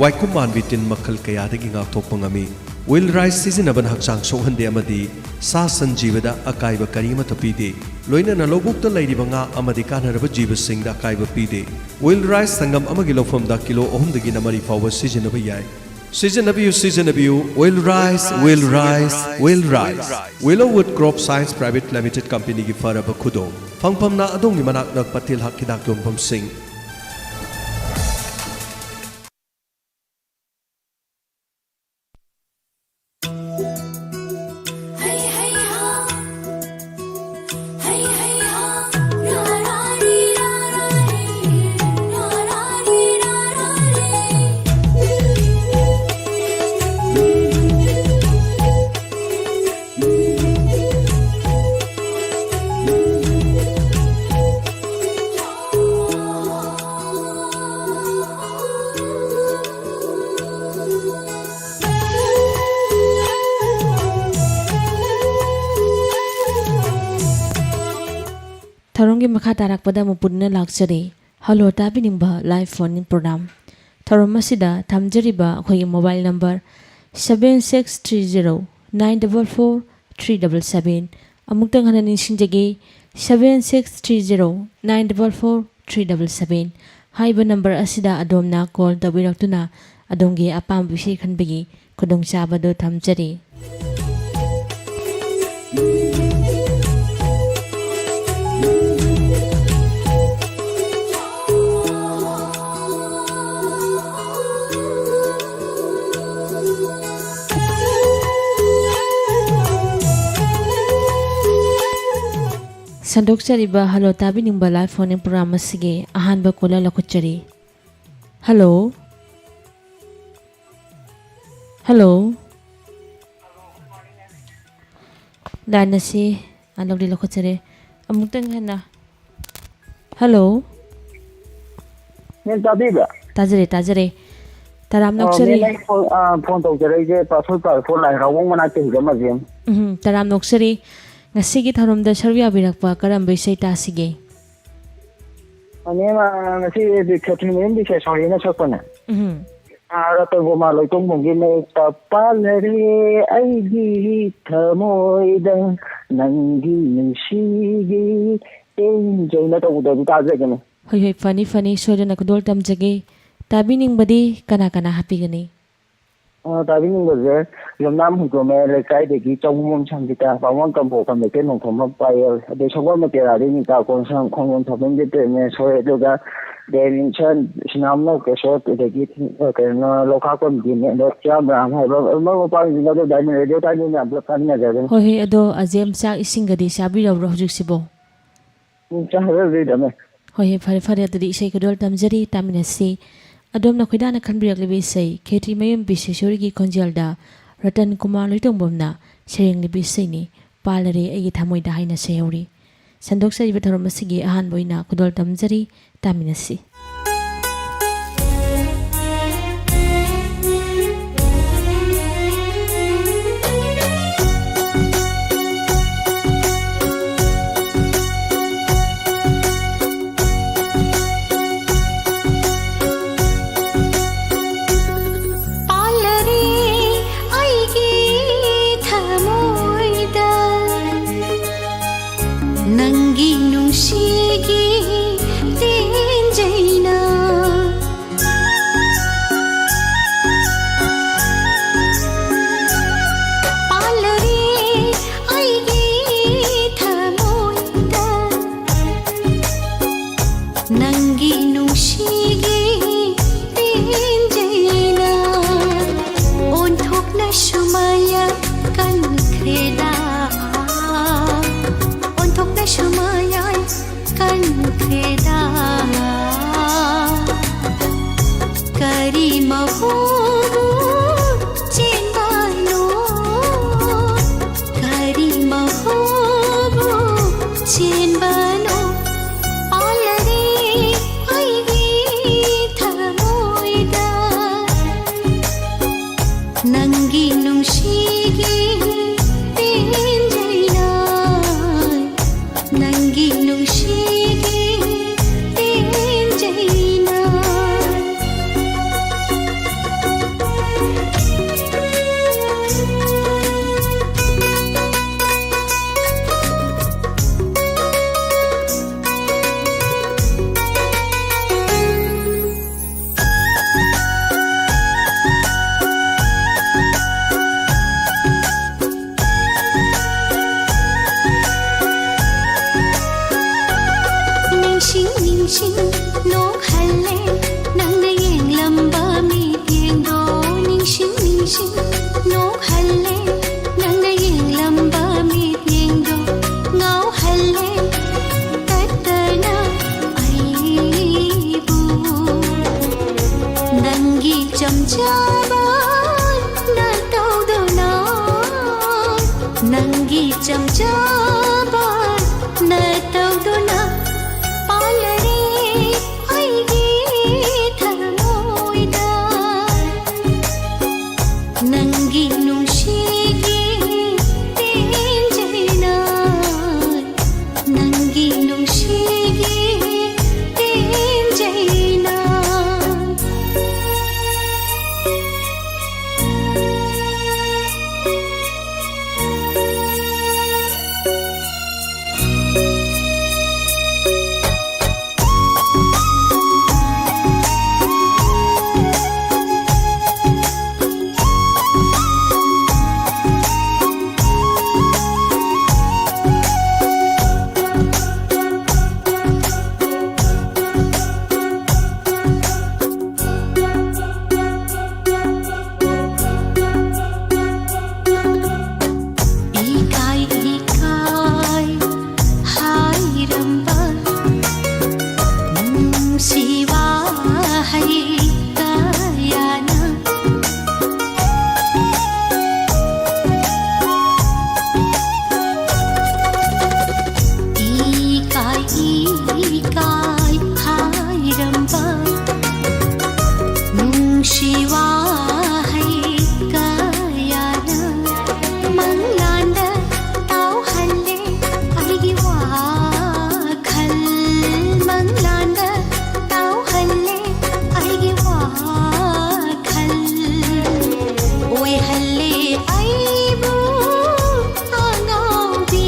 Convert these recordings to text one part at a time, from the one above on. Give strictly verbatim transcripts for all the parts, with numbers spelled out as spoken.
ꯋꯥꯏꯈꯨꯝ ꯃꯥꯟꯕꯤ ꯇꯤꯟ ꯃꯈꯜ ꯀꯌꯥꯗꯒꯤ ꯉꯥꯛꯊꯣꯛꯄ ꯉꯝꯃꯤ꯫ ꯋꯤꯜ ꯔꯥꯏꯁ ꯁꯤꯖꯤꯟꯅꯕꯅ ꯍꯛꯆꯥꯡ ꯁꯣꯛꯍꯟꯗꯦ ꯑꯃꯗꯤ ꯁꯥ ꯁꯟ ꯖꯤꯕꯗ ꯑꯀꯥꯏꯕ ꯀꯔꯤ ꯑꯃꯠꯇ ꯄꯤꯗꯦ꯫ ꯂꯣꯏꯅꯅ ꯂꯧꯕꯨꯛꯇ ꯂꯩꯔꯤꯕ ꯉꯥ ꯑꯃꯗꯤ ꯀꯥꯟꯅꯔꯕ ꯖꯤꯕꯁꯤꯡꯗ ꯑꯀꯥꯏꯕ ꯄꯤꯗꯦ꯫ ꯋꯤꯜ ꯔꯥꯏꯁ ꯁꯪꯒꯝ ꯑꯃꯒꯤ ꯂꯧꯐꯝꯗ ꯀꯤꯂꯣ ꯑꯍꯨꯝꯗꯒꯤꯅ ꯃꯔꯤ ꯐꯥꯎꯕ ꯁꯤꯖꯤꯟꯅꯕ ꯌꯥꯏ꯫ ꯁꯤꯖꯤꯟꯅꯕꯤꯌꯨ, ꯁꯤꯖꯤꯟꯅꯕꯤꯌꯨ꯫ Will rice, will rice, will rice. Willowood crop science private limited ꯀꯝꯄꯦꯅꯤꯒꯤ ꯐꯔꯕ ꯈꯨꯗꯣꯡ꯫ ꯐꯪꯐꯝꯅ ꯑꯗꯣꯝꯒꯤ ꯃꯅꯥꯛ ꯅꯛꯄ ꯇꯤꯜꯍꯥꯠ ꯍꯤꯗꯥꯛ ꯌꯣꯟꯐꯝꯁꯤꯡ꯫ ꯊꯧꯔꯝꯒꯤ ꯃꯈꯥ ꯇꯥꯔꯛꯄꯗ ꯃꯄꯨꯗꯨꯅ ꯂꯥꯛꯆꯔꯤ꯫ ꯍꯜꯂꯣ ꯇꯥꯕꯤꯅꯤꯡꯕ live phone in program꯫ ꯊꯧꯔꯝ ꯑꯁꯤꯗ ꯊꯝꯖꯔꯤꯕ ꯑꯩꯈꯣꯏꯒꯤ mobile number seven six three zero nine double four three double seven꯫ ꯑꯃꯨꯛꯇꯪ ꯍꯟꯅ ꯅꯤꯡꯁꯤꯡꯖꯒꯦ, seven six three zero nine double four three double seven꯫ ꯍꯥꯏꯔꯤꯕ number ꯑꯁꯤꯗ ꯑꯗꯣꯝꯅ call ꯇꯧꯕꯤꯔꯛꯇꯨꯅ ꯑꯗꯣꯝꯒꯤ ꯑꯄꯥꯝꯕ ꯏꯁꯩ ꯈꯟꯕꯒꯤ ꯈꯨꯗꯣꯡꯆꯥꯕꯗꯨ ꯊꯝꯖꯔꯤ꯫ ꯁꯟꯗꯣꯛꯆꯔꯤꯕ ꯍꯜꯂꯣ ꯇꯥꯕꯤꯅꯤꯡꯕ live phone in program ꯑꯁꯤꯒꯤ ꯑꯍꯥꯟꯕ caller ꯂꯧꯈꯠꯆꯔꯤ꯫ ꯍꯜꯂꯣ꯫ ꯍꯜꯂꯣ꯫ Line ꯑꯁꯤ, ꯑ, ꯂꯧꯗꯤ ꯂꯧꯈꯠꯆꯔꯦ꯫ ꯑꯃꯨꯛꯇꯪ ꯍꯟꯅ꯫ ꯍꯜꯂꯣ꯫ ꯃꯦꯝ ꯇꯥꯕꯤꯕ꯭ꯔꯥ? ꯇꯥꯖꯔꯦ, ꯇꯥꯖꯔꯦ꯫ ꯇꯔꯥꯝꯅ ꯑ, ꯑꯣꯛꯆꯔꯤ꯫ ꯃꯦꯝ, ꯑꯩ ꯐꯣꯟ, ꯑ, ꯐꯣꯟ ꯇꯧꯖꯔꯛꯏꯁꯦ ꯄꯥꯐꯜ ꯄꯥꯐꯜ ꯂꯥꯏ ꯍꯔꯥꯎꯕꯝ ꯃꯅꯥꯛꯇ ꯍꯤꯖꯝ ꯑꯖꯦꯝ꯫ ꯎꯝ, ꯇꯔꯥꯝꯅ ꯑꯣꯛꯆꯔꯤ꯫ ꯉꯁꯤꯒꯤ ꯊꯧꯔꯝꯗ ꯁꯔꯨꯛ ꯌꯥꯕꯤꯔꯛꯄ ꯀꯔꯝꯕ ꯏꯁꯩ ꯇꯥꯁꯤꯒꯦ? ꯑ, ꯃꯦꯝ, ꯑ, ꯉꯁꯤ ꯈꯦꯇ꯭ꯔꯤꯃꯌꯨꯝ ꯕꯤꯁꯦꯁꯣꯔꯤꯅ ꯁꯛꯄꯅꯦ꯫ ꯎꯝ꯫ ꯔꯇꯟ ꯀꯨꯃꯥꯔ ꯂꯣꯏꯇꯣꯡꯕꯝꯒꯤ ꯃꯌꯦꯛꯇ "ꯄꯥꯜꯂꯔꯦ ꯑꯩꯒꯤ ꯊꯃꯣꯏꯗ ꯅꯪꯒꯤ ꯅꯨꯡꯁꯤꯒꯤ ꯇꯦꯟꯖꯩꯅ" ꯇꯧꯕꯗꯣ ꯑꯗꯨ ꯇꯥꯖꯒꯅꯤ꯫ ꯍꯣꯏ, ꯍꯣꯏ, ꯐꯅꯤ, ꯐꯅꯤ, ꯁꯣꯏꯗꯅ ꯈꯨꯗꯣꯜ ꯇꯝꯖꯒꯦ꯫ ꯇꯥꯕꯤꯅꯤꯡꯕꯗꯤ ꯀꯅꯥ ꯀꯅꯥ ꯍꯥꯞꯄꯤꯒꯅꯤ? ꯑ, ꯇꯥꯕꯤꯅꯤꯡꯕꯁꯦ ꯌꯨꯝꯅꯥꯝ ꯍꯨꯟꯗ꯭ꯔꯣꯝ ꯃꯌꯥꯏ ꯂꯩꯀꯥꯏꯗꯒꯤ ꯆꯧꯕꯨꯡꯕꯝ ꯁꯪꯖꯤꯇꯥ, ꯄꯥꯃꯣꯟ ꯀꯝꯄꯣꯛꯀ ꯃꯩꯇꯩ ꯅꯣꯡꯊꯣꯝꯕꯝ ꯄꯥꯌꯦꯜ, ꯑꯗꯩ ꯁꯒꯣꯜ ꯃꯇꯦꯔꯥꯗꯒꯤ ꯅꯤꯇꯥ ꯀꯣꯟꯁꯥꯡ, ꯈꯣꯡꯖꯣꯝ ꯊꯥꯕꯝꯒꯤ ꯄ꯭ꯔꯦꯃꯦꯁꯣꯔ, ꯑꯗꯨꯒ ꯗꯦꯅꯤꯁꯟ, ꯁꯤꯅꯥꯝꯅꯧ ꯀꯦꯁꯣꯔ, ꯑꯗꯒꯤ, ꯑ, ꯀꯩꯅꯣ, ꯂꯣꯛꯈꯥꯛꯄꯝꯒꯤ ꯃꯦꯝꯕꯔ ꯆꯤꯌꯥꯝꯕ꯭ꯔꯥꯝ ꯍꯥꯏꯕ, ꯃꯔꯨꯞ ꯃꯄꯥꯡꯁꯤꯡ ꯑꯗꯨ ꯗꯥꯏꯃꯟ ꯔꯦꯗꯤꯑꯣ ꯇꯥꯏꯅꯤꯡꯅ ꯄꯨꯂꯞ ꯇꯥꯃꯤꯟꯅꯖꯒꯅꯤ꯫ ꯍꯣꯏ, ꯍꯣꯏ, ꯑꯗꯣ ꯑꯖꯦꯝ ꯆꯥꯛ ꯏꯁꯤꯡꯒꯗꯤ ꯆꯥꯕꯤꯔꯕ꯭ꯔꯣ ꯍꯧꯖꯤꯛꯁꯤꯕꯣ? ꯎꯝ, ꯆꯥꯔꯦ, ꯆꯥꯔꯦ꯫ ꯍꯣꯏ, ꯍꯣꯏ, ꯐꯔꯦ, ꯐꯔꯦ꯫ ꯑꯗꯨꯗꯤ ꯏꯁꯩ ꯈꯨꯗꯣꯜ ꯇꯝꯖꯔꯤ, ꯇꯥꯃꯤꯟꯅꯁꯤ꯫ ꯑꯗꯣꯝꯅ ꯈꯣꯏꯗꯥꯅ ꯈꯟꯕꯤꯔꯛꯂꯤꯕ ꯏꯁꯩ, ꯈꯦꯇ꯭ꯔꯤꯃꯌꯨꯝ ꯕꯤꯁꯦꯁꯣꯔꯤꯒꯤ ꯈꯣꯟꯖꯦꯜꯗ ꯔꯇꯟ ꯀꯨꯃꯥꯔ ꯂꯣꯏꯇꯣꯡꯕꯝꯅ ꯁꯩꯔꯦꯡꯂꯤꯕ ꯏꯁꯩꯅꯤ, "ꯄꯥꯜꯂꯔꯦ ꯑꯩꯒꯤ ꯊꯃꯣꯏꯗ" ꯍꯥꯏꯅ ꯁꯩꯍꯧꯔꯤ꯫ ꯁꯟꯗꯣꯛꯆꯔꯤꯕ ꯊꯧꯔꯝ ꯑꯁꯤꯒꯤ ꯑꯍꯥꯟꯕ ꯑꯣꯏꯅ ꯈꯨꯗꯣꯜ ꯇꯝꯖꯔꯤ, ꯇꯥꯃꯤꯟꯅꯁꯤ꯫ ꯄꯥꯜꯂꯔꯦ ꯑꯩꯒꯤ ꯊꯃꯣꯏꯗ ꯅꯪꯒꯤ ꯅꯨꯡꯁꯤꯒꯤ ꯇꯦꯟꯖꯩꯅ꯫ ꯄꯥꯜꯂꯔꯦ ꯑꯩꯒꯤ ꯊꯃꯣꯏꯗ ꯅꯪꯒꯤ ꯅꯨꯡꯁꯤꯒꯤ ꯇꯦꯟꯖꯩꯅ꯫ ꯑꯣꯟꯊꯣꯛꯅꯁꯨ ꯃꯌꯥꯏ ꯀꯟꯈ꯭ꯔꯦꯗ, ꯑꯣꯟꯊꯣꯛꯅꯁꯨ ꯃꯌꯥꯏ ꯀꯟꯈ꯭ꯔꯦꯗ꯫ ꯀꯔꯤ ꯃꯍꯣꯕꯨ ꯆꯦꯟꯕꯅꯣ, ꯀꯔꯤ ꯃꯍꯣꯕꯨ ꯆꯦꯟꯕꯅꯣ? ꯄꯥꯜꯂꯔꯦ ꯑꯩꯒꯤ ꯊꯃꯣꯏꯗ ꯅꯪꯒꯤ ꯅꯨꯡꯁꯤꯒꯤ ꯇꯦꯟꯖꯩꯅ, ꯅꯪꯒꯤ ꯅꯨꯡꯁꯤꯒꯤ ꯇꯦꯟꯖꯩꯅ꯫ ꯆꯝꯖꯕ ꯅꯇꯧꯗꯨꯅ, ꯅꯪꯒꯤ ꯆꯝꯖꯕ ꯅꯇꯧꯗꯨꯅ ꯄꯥꯜꯂꯔꯦ ꯑꯩꯒꯤ ꯊꯃꯣꯏꯗ꯫ ꯅꯪꯒꯤ ꯅꯨꯡꯁꯤꯒꯤ ꯇꯦꯟꯖꯩꯅ, ꯅꯪꯒꯤ ꯅꯨꯡꯁꯤꯒꯤ ꯇꯦꯟꯖꯩꯅ꯫ ꯏꯀꯥꯏ ꯏꯀꯥꯏ ꯍꯥꯏꯔꯝꯕ ꯅꯨꯡꯁꯤ ꯋꯥꯍꯩ ꯀꯌꯥꯅ꯫ ꯏꯀꯥꯏ ꯏꯀꯥꯏ ꯍꯥꯏꯔꯝꯕ ꯅꯨꯡꯁꯤ ꯋꯥꯍꯩ ꯀꯌꯥꯅ ꯃꯪꯂꯥꯟꯗ ꯇꯥꯎꯍꯜꯂꯦ ꯑꯩꯒꯤ ꯋꯥꯈꯜ꯫ ꯃꯪꯂꯥꯟꯗ ꯇꯥꯎꯍꯜꯂꯦ ꯑꯩꯒꯤ ꯋꯥꯈꯜ꯫ ꯑꯣꯏꯍꯜꯂꯦ ꯑꯩꯕꯨ ꯑꯉꯥꯎꯕꯤ,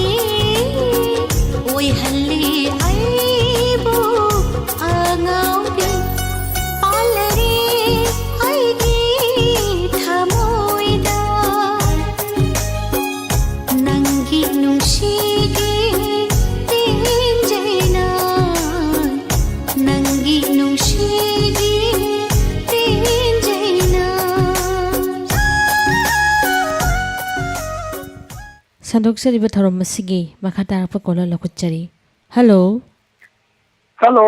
ꯑꯣꯏꯍꯜꯂꯦ ꯑꯩꯕꯨ ꯑꯉꯥꯎꯕꯤ꯫ ꯄꯥꯜꯂꯔꯦ ꯑꯩꯒꯤ ꯊꯃꯣꯏꯗ ꯅꯪꯒꯤ ꯅꯨꯡꯁꯤꯒꯤ ꯇꯦꯟꯖꯩꯅ, ꯅꯪꯒꯤ ꯅꯨꯡꯁꯤꯒꯤ ꯇꯦꯟꯖꯩꯅ꯫ ꯁꯟꯗꯣꯛꯆꯔꯤꯕ ꯊꯧꯔꯝ ꯑꯁꯤꯒꯤ ꯃꯈꯥ ꯇꯥꯔꯛꯄ ꯀꯣꯂꯔ ꯂꯧꯈꯠꯆꯔꯤ꯫ ꯍꯜꯂꯣ꯫ ꯍꯜꯂꯣ꯫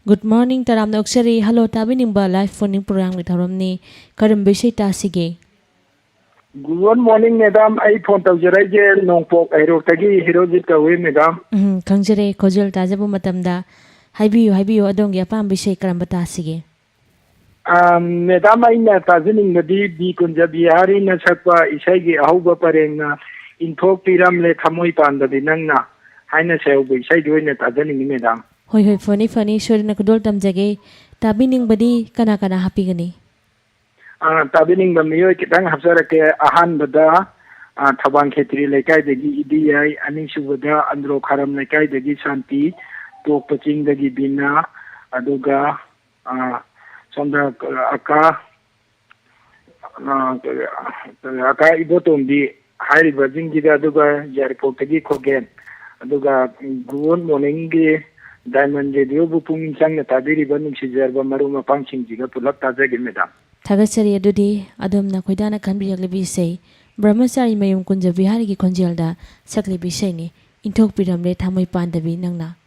Good morning, ꯇꯔꯥꯝꯅ ꯑꯣꯛꯆꯔꯤ꯫ Hello, ꯇꯥꯕꯤꯅꯤꯡꯕ live phone-in programꯒꯤ ꯊꯧꯔꯝꯅꯤ꯫ ꯀꯔꯝꯕ ꯏꯁꯩ ꯇꯥꯁꯤꯒꯦ? Good morning, madam. ꯑꯩ phone ꯇꯧꯖꯔꯛꯏꯁꯦ ꯅꯣꯡꯄꯣꯛ ꯍꯩꯔꯣꯛꯇꯒꯤ ꯍꯤꯔꯣꯖꯤꯠ ꯀꯧꯏ, madam꯫ ꯎꯝ, ꯈꯪꯖꯔꯦ꯫ ꯈꯣꯟꯖꯦꯜ ꯇꯥꯖꯕ ꯃꯇꯝꯗ ꯍꯥꯏꯕꯤꯌꯨ, ꯍꯥꯏꯕꯤꯌꯨ, ꯑꯗꯣꯝꯒꯤ ꯑꯄꯥꯝꯕ ꯏꯁꯩ ꯀꯔꯝꯕ ꯇꯥꯁꯤꯒꯦ? ꯑꯥ, madam, ꯑꯩꯅ ꯇꯥꯖꯅꯤꯡꯕꯗꯤ ꯕꯤ ꯀꯨꯟꯖ ꯕꯤꯍꯥꯔꯤꯅ ꯁꯛꯄ ꯏꯁꯩꯒꯤ ꯑꯍꯧꯕ ꯄꯔꯦꯡꯅ "ꯏꯟꯊꯣꯛꯄꯤꯔꯝꯂꯦ ꯊꯃꯣꯏ ꯄꯥꯟꯗꯕꯤ ꯅꯪꯅ" ꯍꯥꯏꯅ ꯁꯩꯍꯧꯕ ꯏꯁꯩꯗꯨ ꯑꯣꯏꯅ ꯇꯥꯖꯅꯤꯡꯉꯤ, madam꯫ ꯍꯣꯏ, ꯍꯣꯏ, ꯐꯅꯤ, ꯐꯅꯤ, ꯁꯣꯏꯗꯅ ꯈꯨꯗꯣꯜ ꯇꯝꯖꯒꯦ꯫ ꯇꯥꯕꯤꯅꯤꯡꯕꯗꯤ ꯀꯅꯥ ꯀꯅꯥ ꯍꯥꯞꯄꯤꯒꯅꯤ? ꯑꯥ, ꯇꯥꯕꯤꯅꯤꯡꯕ ꯃꯤꯑꯣꯏ ꯈꯤꯇꯪ ꯍꯥꯞꯆꯔꯛꯀꯦ꯫ ꯑꯍꯥꯟꯕꯗ, ꯑꯥ, ꯊꯧꯕꯥꯜ ꯈꯦꯇ꯭ꯔꯤ ꯂꯩꯀꯥꯏꯗꯒꯤ ꯏꯗꯤ ꯌꯥꯏ, ꯑꯅꯤꯁꯨꯕꯗ ꯑꯟꯗ꯭ꯔꯣ ꯈꯥꯔꯝ ꯂꯩꯀꯥꯏꯗꯒꯤ ꯁꯥꯟꯇꯤ, ꯄꯣꯛꯄ ꯆꯤꯡꯗꯒꯤ ꯕꯤꯅꯥ, ꯑꯗꯨꯒ, ꯑꯥ, ꯁꯣꯝꯗ ꯑꯀꯥ, ꯑꯥ, ꯑꯀꯥ ꯏꯕꯣꯇꯣꯝꯕꯤ ꯍꯥꯏꯔꯤꯕꯁꯤꯡꯁꯤꯒ, ꯑꯗꯨꯒ ꯌꯥꯏꯔꯤꯄꯣꯛꯇꯒꯤ ꯈꯣꯒꯦꯟ, ꯑꯗꯨꯒ Good Morningꯒꯤ Diamond Radioꯕꯨ ꯄꯨꯛꯅꯤꯡ ꯆꯪꯅ ꯇꯥꯕꯤꯔꯤꯕ ꯅꯨꯡꯁꯤꯖꯔꯕ ꯃꯔꯨꯞ ꯃꯄꯥꯡꯁꯤꯡꯁꯤꯒ ꯄꯨꯂꯞ ꯇꯥꯖꯒꯦ, madam꯫ ꯊꯥꯒꯠꯆꯔꯤ꯫ ꯑꯗꯨꯗꯤ ꯑꯗꯣꯝꯅ ꯈꯣꯏꯗꯥꯅ ꯈꯟꯕꯤꯔꯛꯂꯤꯕ ꯏꯁꯩ ꯕ꯭ꯔꯍ꯭ꯃꯆꯥꯔꯤ ꯃꯌꯨꯝ ꯀꯨꯟꯖ ꯕꯤꯍꯥꯔꯤꯒꯤ ꯈꯣꯟꯖꯦꯜꯗ ꯁꯛꯂꯤꯕ ꯏꯁꯩꯅꯤ, "ꯏꯟꯊꯣꯛꯄꯤꯔꯝꯂꯦ ꯊꯃꯣꯏ ꯄꯥꯟꯗꯕꯤ ꯅꯪꯅ"꯫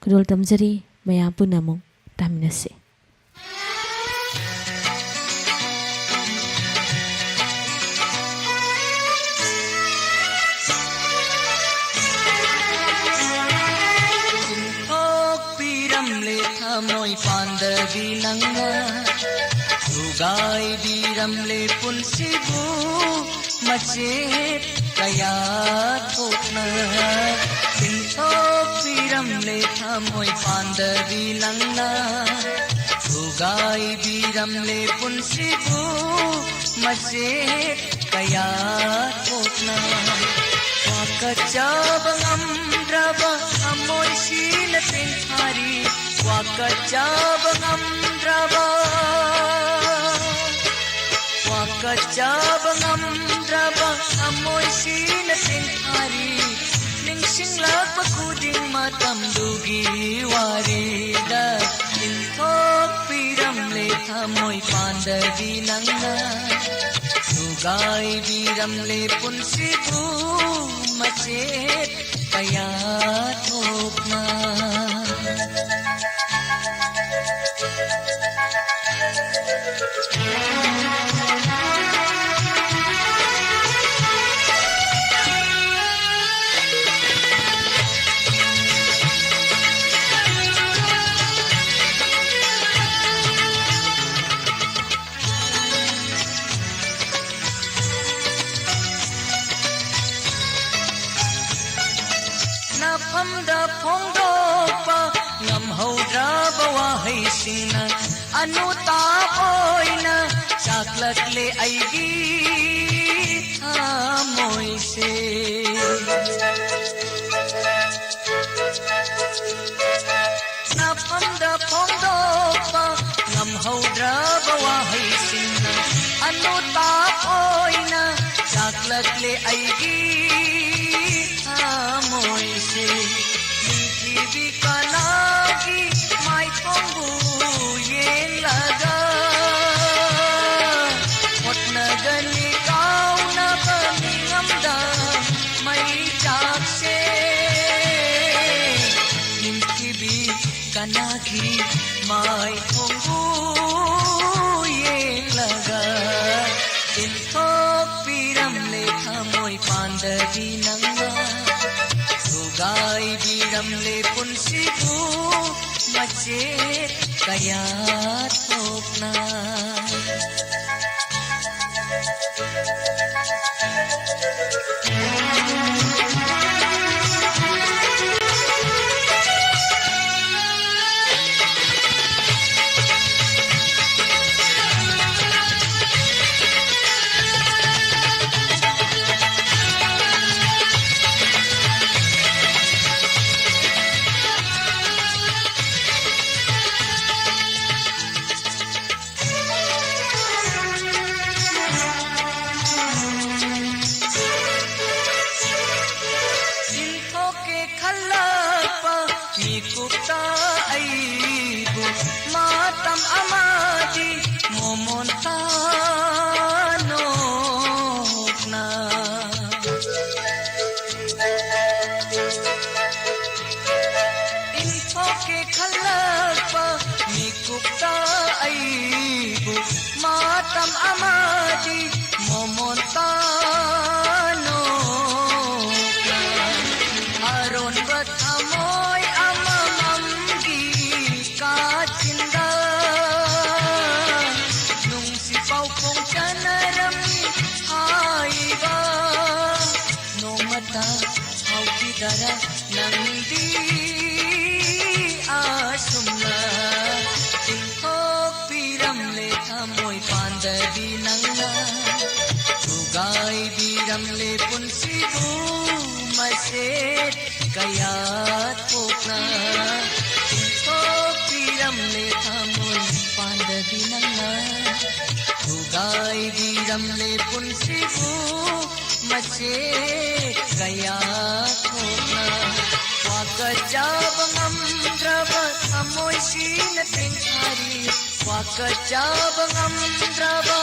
ꯈꯨꯗꯣꯜ ꯇꯝꯖꯔꯤ, ꯃꯌꯥꯝ ꯄꯨꯟꯅ ꯑꯃꯨꯛ ꯇꯥꯃꯤꯟꯅꯁꯤ꯫ ꯏꯟꯊꯣꯛꯄꯤꯔꯝꯂꯦ ꯊꯃꯣꯏ ꯄꯥꯟꯗꯕꯤ ꯅꯪꯅ, ꯊꯨꯒꯥꯏꯕꯤꯔꯝꯂꯦ ꯄꯨꯟꯁꯤꯕꯨ ꯃꯆꯦꯠ ꯀꯌꯥ ꯊꯣꯛꯅ꯫ ꯏꯟꯊꯣꯛꯄꯤꯔꯝꯂꯦ ꯊꯃꯣꯏ ꯄꯥꯟꯗꯕꯤ ꯅꯪꯅ, ꯊꯨꯒꯥꯏꯕꯤꯔꯝꯂꯦ ꯄꯨꯟꯁꯤꯕꯨ ꯃꯆꯦꯠ ꯀꯌꯥ ꯊꯣꯛꯅ꯫ ꯋꯥꯀꯠꯆꯕ ꯉꯝꯗ꯭ꯔꯕ ꯊꯃꯣꯏꯁꯤꯅ ꯇꯦꯡꯊꯥꯔꯤ, ꯋꯥꯀꯠꯆꯕ ꯉꯝꯗ꯭ꯔꯕ, ꯋꯥꯀꯠꯆꯕ ꯉꯝꯗ꯭ꯔꯕ ꯊꯃꯣꯏꯁꯤꯅ ꯇꯦꯡꯊꯥꯔꯤ꯫ ꯅꯤꯡꯁꯤꯡꯂꯛꯄ ꯈꯨꯗꯤꯡ ꯃꯇꯝꯗꯨꯒꯤ ꯋꯥꯔꯤꯗ ꯏꯟꯊꯣꯛꯄꯤꯔꯝꯂꯦ ꯊꯃꯣꯏ ꯄꯥꯟꯗꯕꯤ ꯅꯪꯅ, ꯊꯨꯒꯥꯏꯕꯤꯔꯝꯂꯦ ꯄꯨꯟꯁꯤꯕꯨ ꯃꯆꯦꯠ ꯀꯌꯥ ꯊꯣꯛꯅ꯫ ꯁꯤꯡꯅ ꯑꯅꯨꯇꯥꯞ ꯑꯣꯏꯅ ꯆꯥꯛꯂꯛꯂꯦ ꯑꯩꯒꯤ ꯊꯃꯣꯏꯁꯦ꯫ ꯅꯐꯝꯗ ꯐꯣꯡꯗꯣꯛꯄ ꯉꯝꯍꯧꯗ꯭ꯔꯕ ꯋꯥꯍꯩꯁꯤꯡꯅ ꯑꯅꯨꯇꯥꯞ ꯑꯣꯏꯅ ꯆꯥꯛꯂꯛꯂꯦ ꯑꯩꯒꯤ ꯊꯃꯣꯏꯁꯦ꯫ ꯅꯤꯡꯊꯤꯕꯤ ꯀꯅꯥꯒꯤ ꯃꯥꯏꯈꯣꯡꯕꯨ ꯌꯦꯡꯂꯒ ꯍꯣꯠꯅꯒꯅꯤ ꯀꯥꯎꯅꯕ ꯅꯤꯡꯉꯝꯗ ꯃꯩ ꯆꯥꯛꯁꯦ꯫ ꯅꯤꯡꯊꯤꯕꯤ ꯀꯅꯥꯒꯤ ꯃꯥꯏꯈꯣꯡꯕꯨ ꯌꯦꯡꯂꯒ ꯏꯟꯊꯣꯛꯄꯤꯔꯝꯂꯦ ꯊꯃꯣꯏ ꯄꯥꯟꯗꯕꯤ ꯅꯪꯅ꯫ ꯊꯨꯒꯥꯏꯕꯤꯔꯝꯂꯦ ꯄꯨꯟꯁꯤꯕꯨ ꯃꯆꯦꯠ ꯀꯌꯥ ꯊꯣꯛꯅ꯫ ꯏꯟꯊꯣꯛꯀꯦ ꯈꯜꯂꯛꯄ ꯃꯤꯀꯨꯞꯇ ꯑꯩꯕꯨ ꯃꯇꯝ ꯑꯃꯗꯤ ꯃꯣꯃꯣꯟ ꯇꯥꯅꯣꯛꯅ꯫ ꯏꯟꯊꯣꯛꯀꯦ ꯈꯜꯂꯛꯄ ꯃꯤꯀꯨꯞꯇ ꯑꯩꯕꯨ ꯃꯇꯝ ꯑꯃꯗꯤ ꯃꯣꯃꯣꯟ ꯇꯥꯅꯣꯛꯅ꯫ ꯑꯔꯣꯟꯕ ꯊꯃꯣꯏ ꯑꯃꯃꯝꯒꯤ ꯀꯥꯆꯤꯟꯗ ꯅꯨꯡꯁꯤ ꯄꯥꯎ ꯐꯣꯡ ꯆꯅꯔꯝꯃꯤ ꯍꯥꯏꯕ ꯅꯣꯡꯃꯇ ꯐꯥꯎꯈꯤꯗꯔ ꯅꯪꯗꯤ ꯑꯁꯨꯝꯅ ꯄꯥꯟꯗꯕꯤ ꯅꯪꯅ ꯊꯨꯒꯥꯏꯕꯤꯔꯝꯂꯦ ꯄꯨꯟꯁꯤꯕꯨ ꯃꯆꯦꯠ ꯀꯌꯥ ꯊꯣꯛꯅ꯫ ꯏꯟꯊꯣꯛꯄꯤꯔꯝꯂꯦ ꯊꯃꯣꯏ ꯄꯥꯟꯗꯕꯤ ꯅꯪꯅ ꯊꯨꯒꯥꯏꯕꯤꯔꯝꯂꯦ ꯄꯨꯟꯁꯤꯕꯨ ꯃꯆꯦꯠ ꯀꯌꯥ ꯊꯣꯛꯅ꯫ ꯋꯥꯀꯠꯆꯕ ꯉꯝꯗ꯭ꯔꯕ ꯊꯃꯣꯏꯁꯤꯅ ꯇꯦꯡꯊꯥꯔꯤ꯫ ꯋꯥꯀꯠꯆꯕ ꯉꯝꯗ꯭ꯔꯕ,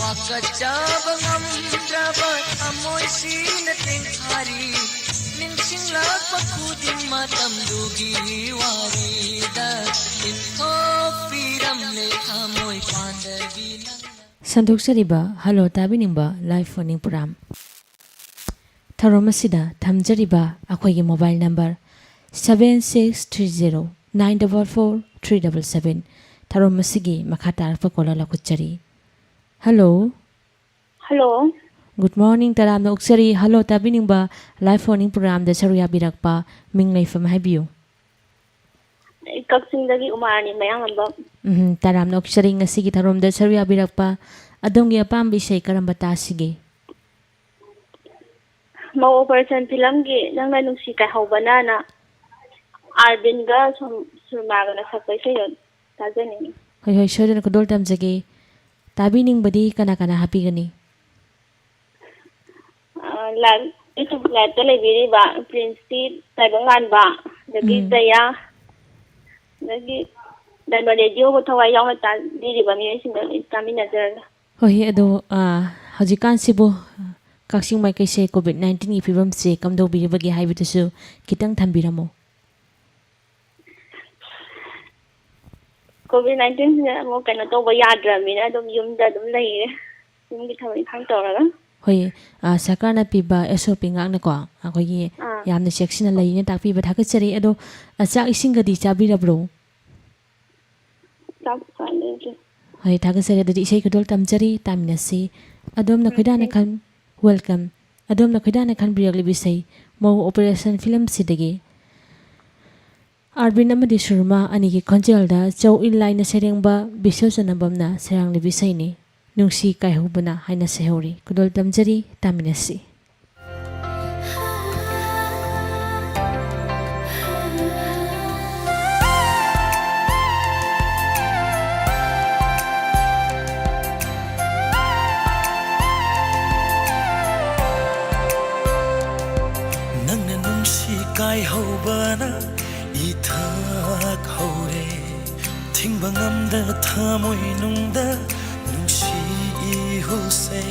ꯋꯥꯀꯠꯆꯕ ꯉꯝꯗ꯭ꯔꯕ ꯊꯃꯣꯏꯁꯤꯅ ꯇꯦꯡꯊꯥꯔꯤ꯫ ꯅꯤꯡꯁꯤꯡꯂꯛꯄ ꯈꯨꯗꯤꯡ ꯃꯇꯝꯗꯨꯒꯤ ꯋꯥꯔꯤꯗ ꯏꯟꯊꯣꯛꯄꯤꯔꯝꯂꯦ ꯊꯃꯣꯏ ꯄꯥꯟꯗꯕꯤ ꯅꯪꯅ꯫ ꯁꯟꯗꯣꯛꯆꯔꯤꯕ ꯍꯜꯂꯣ ꯇꯥꯕꯤꯅꯤꯡꯕ ꯂꯥꯏꯐ ꯋꯥꯔꯅꯤꯡ ꯄ꯭ꯔꯣꯒ꯭ꯔꯥꯝ꯫ ꯊꯧꯔꯝ ꯑꯁꯤꯗ ꯊꯝꯖꯔꯤꯕ ꯑꯩꯈꯣꯏꯒꯤ mobile number seven six three zero nine double four three double seven꯫ ꯊꯧꯔꯝ ꯑꯁꯤꯒꯤ ꯃꯈꯥ ꯇꯥꯔꯛꯄ ꯀꯣꯂꯔ ꯂꯧꯈꯠꯆꯔꯤ꯫ ꯍꯜꯂꯣ꯫ ꯍꯜꯂꯣ꯫ ꯒꯨꯗ ꯃꯣꯔꯅꯤꯡ, ꯇꯔꯥꯝꯅ ꯑꯣꯛꯆꯔꯤ꯫ ꯍꯜꯂꯣ ꯇꯥꯕꯤꯅꯤꯡꯕ ꯂꯥꯏꯐ ꯋꯥꯔꯅꯤꯡ ꯄ꯭ꯔꯣꯒ꯭ꯔꯥꯝꯗ ꯁꯔꯨꯛ ꯌꯥꯕꯤꯔꯛꯄ ꯃꯤꯡ ꯂꯩꯐꯝ ꯍꯥꯏꯕꯤꯌꯨ꯫ ꯑꯩ ꯀꯛꯆꯤꯡꯗꯒꯤ ꯎꯃꯥꯔꯥꯅꯤ ꯃꯌꯥꯡꯂꯝꯕꯝ꯫ ꯎꯝ, ꯇꯔꯥꯝꯅ ꯑꯣꯛꯆꯔꯤ ꯉꯁꯤꯒꯤ ꯊꯧꯔꯝꯗ ꯁꯔꯨꯛ ꯌꯥꯕꯤꯔꯛꯄ꯫ ꯑꯗꯣꯝꯒꯤ ꯑꯄꯥꯝꯕ ꯏꯁꯩ ꯀꯔꯝꯕ ꯇꯥꯁꯤꯒꯦ? ꯃꯧ ꯑꯣꯄꯔꯦꯁꯟ ꯐꯤꯂꯝꯒꯤ ꯅꯪꯅ ꯅꯨꯡꯁꯤ ꯀꯥꯏꯍꯧꯕꯅꯅ ꯑꯥꯔꯕꯤꯟꯒ ꯁꯨꯝ ꯁꯨꯔꯃꯥꯒꯅ ꯁꯛꯄ ꯏꯁꯩꯗꯣ ꯇꯥꯖꯅꯤꯡꯉꯤ꯫ ꯍꯣꯏ, ꯍꯣꯏ, ꯁꯣꯏꯗꯅ ꯈꯨꯗꯣꯜ ꯇꯝꯖꯒꯦ꯫ ꯇꯥꯕꯤꯅꯤꯡꯕꯗꯤ ꯀꯅꯥ ꯀꯅꯥ ꯍꯥꯞꯄꯤꯒꯅꯤ? ꯑ, ꯂꯥꯏꯚ, YouTube ꯂꯥꯏꯚꯇ ꯂꯩꯕꯤꯔꯤꯕ ꯄ꯭ꯔꯤꯟꯁꯀꯤ ꯇꯥꯏꯕꯪꯉꯥꯟꯕ, ꯑꯗꯒꯤ ꯎꯝ꯫ ꯖꯌꯥ, ꯑꯗꯒꯤ ꯗꯥꯏꯃꯟ ꯔꯦꯗꯤꯑꯣꯕꯨ ꯊꯋꯥꯏ ꯌꯥꯎꯅ ꯇꯥꯕꯤꯔꯤꯕ ꯃꯤꯑꯣꯏꯁꯤꯡꯗ ꯂꯣꯏ ꯇꯥꯃꯤꯟꯅꯖꯔꯒꯦ꯫ ꯍꯣꯏ, ꯑꯗꯣ, ꯑ, ꯍꯧꯖꯤꯛꯀꯥꯟꯁꯤꯕꯨ ꯀꯛꯆꯤꯡ ꯃꯥꯏꯀꯩꯁꯦ ꯀꯣꯚꯤꯗ ꯅꯥꯏꯟꯇꯤꯟꯒꯤ ꯐꯤꯕꯝꯁꯦ ꯀꯝꯗꯧꯕꯤꯔꯤꯕꯒꯦ ꯍꯥꯏꯕꯗꯨꯁꯨ ꯈꯤꯇꯪ ꯊꯝꯕꯤꯔꯝꯃꯣ꯫ ꯀꯣꯚꯤꯗ ꯅꯥꯏꯟꯇꯤꯟꯁꯤꯅ ꯑꯃꯨꯛ ꯀꯩꯅꯣ ꯇꯧꯕ ꯌꯥꯗ꯭ꯔꯕꯅꯤꯅ ꯑꯗꯨꯝ ꯌꯨꯝꯗ ꯑꯗꯨꯝ ꯂꯩꯔꯦ꯫ ꯌꯨꯝꯒꯤ ꯊꯕꯛ ꯏꯪꯈꯥꯡ ꯇꯧꯔꯒ꯫ ꯍꯣꯏ, ꯑ, ꯁꯔꯀꯥꯔꯅ ꯄꯤꯕ ꯑꯦꯁ ꯑꯣ ꯄꯤ ꯉꯥꯛꯅꯀꯣ, ꯑꯩꯈꯣꯏꯒꯤ ꯑꯥ꯫ ꯌꯥꯝꯅ ꯆꯦꯛꯁꯤꯟꯅ ꯂꯩꯅ ꯇꯥꯛꯄꯤꯕ ꯊꯥꯒꯠꯆꯔꯤ꯫ ꯑꯗꯣ, ꯑ, ꯆꯥꯛ ꯏꯁꯤꯡꯒꯗꯤ ꯆꯥꯕꯤꯔꯕ꯭ꯔꯣ? ꯆꯥꯛ ꯆꯥꯅꯤꯡꯗ꯭ꯔꯤ꯫ ꯍꯣꯏ, ꯊꯥꯒꯠꯆꯔꯤ꯫ ꯑꯗꯨꯗꯤ ꯏꯁꯩ ꯈꯨꯗꯣꯜ ꯇꯝꯖꯔꯤ, ꯇꯥꯃꯤꯟꯅꯁꯤ꯫ ꯑꯗꯣꯝꯅ ꯎꯝ, ꯈꯣꯏꯗꯥꯅ ꯎꯝ꯫ ꯈꯟ-, welcome꯫ ꯑꯗꯣꯝꯅ ꯈꯣꯏꯗꯥꯅ ꯈꯟꯕꯤꯔꯛꯂꯤꯕ ꯏꯁꯩ ꯃꯧ ꯑꯣꯄꯔꯦꯁꯟ ꯐꯤꯂꯝꯁꯤꯗꯒꯤ꯫ ꯑꯥꯔꯕꯤꯟ ꯑꯃꯗꯤ ꯁꯨꯔꯃꯥ ꯑꯅꯤꯒꯤ ꯈꯣꯟꯖꯦꯜꯗ ꯆꯧ ꯏꯟꯂꯥꯏꯅ ꯁꯩꯔꯦꯡꯕ ꯕꯤꯁ꯭ꯋ ꯆꯅꯕꯝꯅ ꯁꯩꯔꯥꯡꯂꯤꯕ ꯏꯁꯩꯅꯤ ꯅꯨꯡꯁꯤ ꯀꯥꯏꯍꯧꯕꯅ ꯍꯥꯏꯅ ꯁꯩꯍꯧꯔꯤ꯫ ꯈꯨꯗꯣꯜ ꯇꯝꯖꯔꯤ, ꯇꯥꯃꯤꯟꯅꯁꯤ꯫ ꯅꯪꯅ ꯅꯨꯡꯁꯤ ꯀꯥꯏꯍꯧꯕꯅ ꯏꯊꯛ ꯍꯧꯔꯦ꯫ ꯊꯤꯡꯕ ꯉꯝꯗꯅ ꯊꯃꯣꯏꯅꯨꯡꯗ ꯅꯨꯡꯁꯤ ꯏꯍꯨꯜꯁꯦ꯫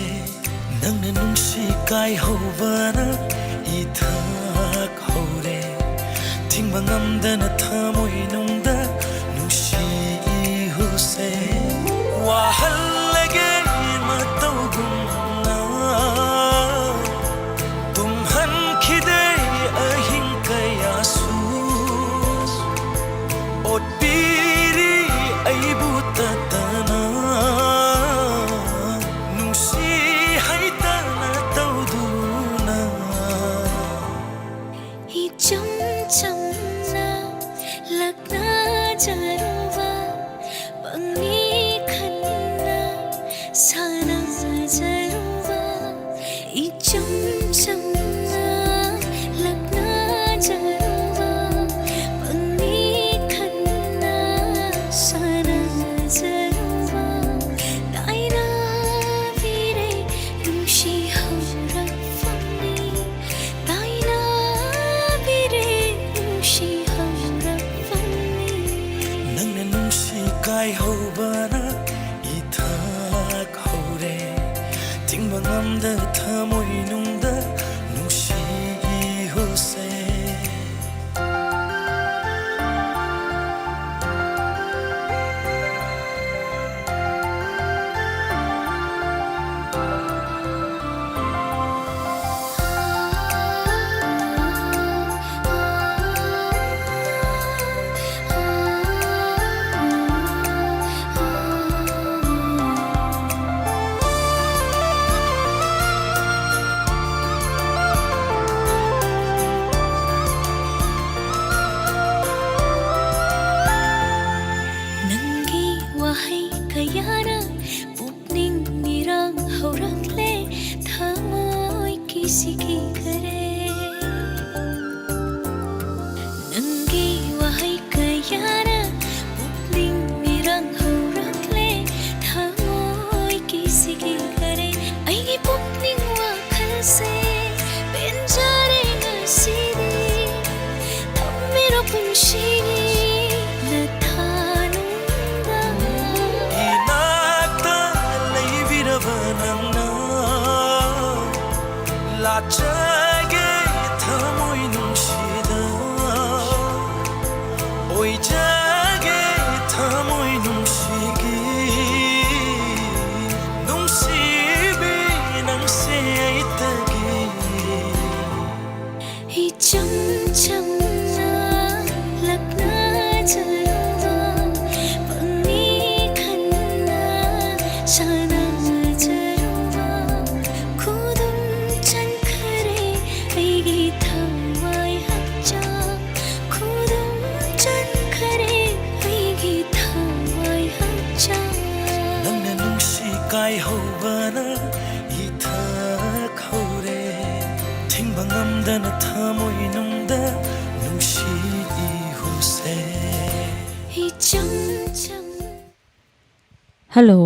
ꯅꯪꯅ ꯅꯨꯡꯁꯤ ꯀꯥꯏꯍꯧꯕꯅ ꯏꯊꯛ ꯍꯧꯔꯦ꯫ ꯊꯤꯡꯕ ꯉꯝꯗꯅ ꯊꯃꯣꯏꯅꯨꯡꯗ ꯅꯨꯡꯁꯤ ꯏꯍꯨꯜꯁꯦ꯫ ꯋꯥꯍꯜꯂꯒꯦ ꯃꯇꯧꯒꯨꯝꯅ ꯇꯨꯝꯍꯟꯈꯤꯗꯦ ꯑꯍꯤꯡ ꯀꯌꯥꯁꯨ꯫ ꯑꯣꯠꯄꯤꯔꯤ ꯑꯩꯕꯨ ꯇꯠꯇꯅ ꯅꯨꯡꯁꯤ ꯍꯩꯇꯅ ꯇꯧꯗꯨꯅ꯫ ꯏꯆꯝ ꯆꯝꯅ ꯂꯛꯅꯖꯔꯨꯕ, ꯄꯪꯂꯤ ꯈꯟꯅ ꯁꯥꯟꯅꯖꯔꯨꯕ, ꯏꯆꯝ ꯆꯝꯅ ꯂꯛꯅꯖꯔꯨꯕ, ꯄꯪꯂꯤ ꯈꯟꯅ ꯁꯥꯟꯅꯖꯔꯨꯕ, ꯇꯥꯏꯅꯕꯤꯔꯦ ꯅꯨꯡꯁꯤ ꯍꯧꯔꯛꯐꯝꯅꯤ, ꯇꯥꯏꯅꯕꯤꯔꯦ ꯅꯨꯡꯁꯤ ꯍꯧꯔꯛꯐꯝꯅꯤ꯫ ꯅꯪꯅ ꯅꯨꯡꯁꯤ ꯀꯥꯏꯍꯧꯕꯅ ꯏꯊꯛ ꯍꯧꯔꯦ꯫ ꯊꯤꯡꯕ ꯉꯝꯗ ꯊꯃꯣꯏꯅꯨꯡꯗ ꯅꯨꯡꯁꯤ ꯏꯍꯨꯜꯁꯦ꯫ ꯋꯥꯍꯩ ꯀꯌꯥꯅ ꯄꯨꯛꯅꯤꯡ ꯏꯔꯥꯡ ꯍꯧꯔꯛꯂꯦ, ꯊꯃꯣꯏ ꯀꯤꯁꯤ ꯀꯤꯈꯔꯦ꯫ ꯅꯪꯒꯤ ꯋꯥꯍꯩ ꯀꯌꯥꯅ ꯄꯨꯛꯅꯤꯡ ꯏꯔꯥꯡ ꯍꯧꯔꯛꯂꯦ, ꯊꯃꯣꯏ ꯀꯤꯁꯤ ꯀꯤꯈꯔꯦ꯫ ꯑꯩꯒꯤ ꯄꯨꯛꯅꯤꯡ ꯋꯥꯈꯜꯁꯦ ꯄꯦꯟꯖꯔꯦ ꯉꯁꯤꯗꯤ꯫ ꯊꯝꯕꯤꯔꯣ ꯄꯨꯟꯁꯤꯒꯤ ꯅꯊꯥꯅꯨꯡꯗ꯫ ꯏꯅꯥꯛꯇ ꯂꯩꯕꯤꯔꯕ ꯅꯪꯅ ꯂꯥꯠꯆꯒꯦ ꯊꯃꯣꯏ ꯅꯨꯡꯁꯤꯗ꯫ ꯑꯣꯏꯖꯒꯦ ꯊꯃꯣꯏ ꯅꯨꯡꯁꯤꯒꯤ ꯅꯨꯡꯁꯤꯕꯤ ꯅꯪꯁꯦ ꯑꯩꯇꯒꯤ꯫ ꯏꯆꯝ ꯆꯝꯅ ꯂꯛꯅꯖꯔꯨꯕ, ꯄꯪꯅꯤ ꯈꯟꯅ ꯁꯥꯟꯅꯖꯔꯨꯕ, ꯈꯨꯗꯨꯝ ꯆꯟꯈꯔꯦ ꯑꯩꯒꯤ ꯊꯋꯥꯏ ꯍꯛꯆꯥꯡ, ꯈꯨꯗꯨꯝ ꯆꯟꯈꯔꯦ ꯑꯩꯒꯤ ꯊꯋꯥꯏ ꯍꯛꯆꯥꯡ꯫ ꯅꯪꯅ ꯅꯨꯡꯁꯤ ꯀꯥꯏꯍꯧꯕꯅ ꯏꯊꯛ ꯍꯧꯔꯦ꯫ ꯊꯤꯡꯕ ꯉꯝꯗꯅ ꯊꯃꯣꯏꯅꯨꯡꯗ ꯅꯨꯡꯁꯤ ꯏꯍꯨꯝꯁꯦ꯫ ꯏꯆꯝ ꯆꯝ ꯍꯜꯂꯣ꯫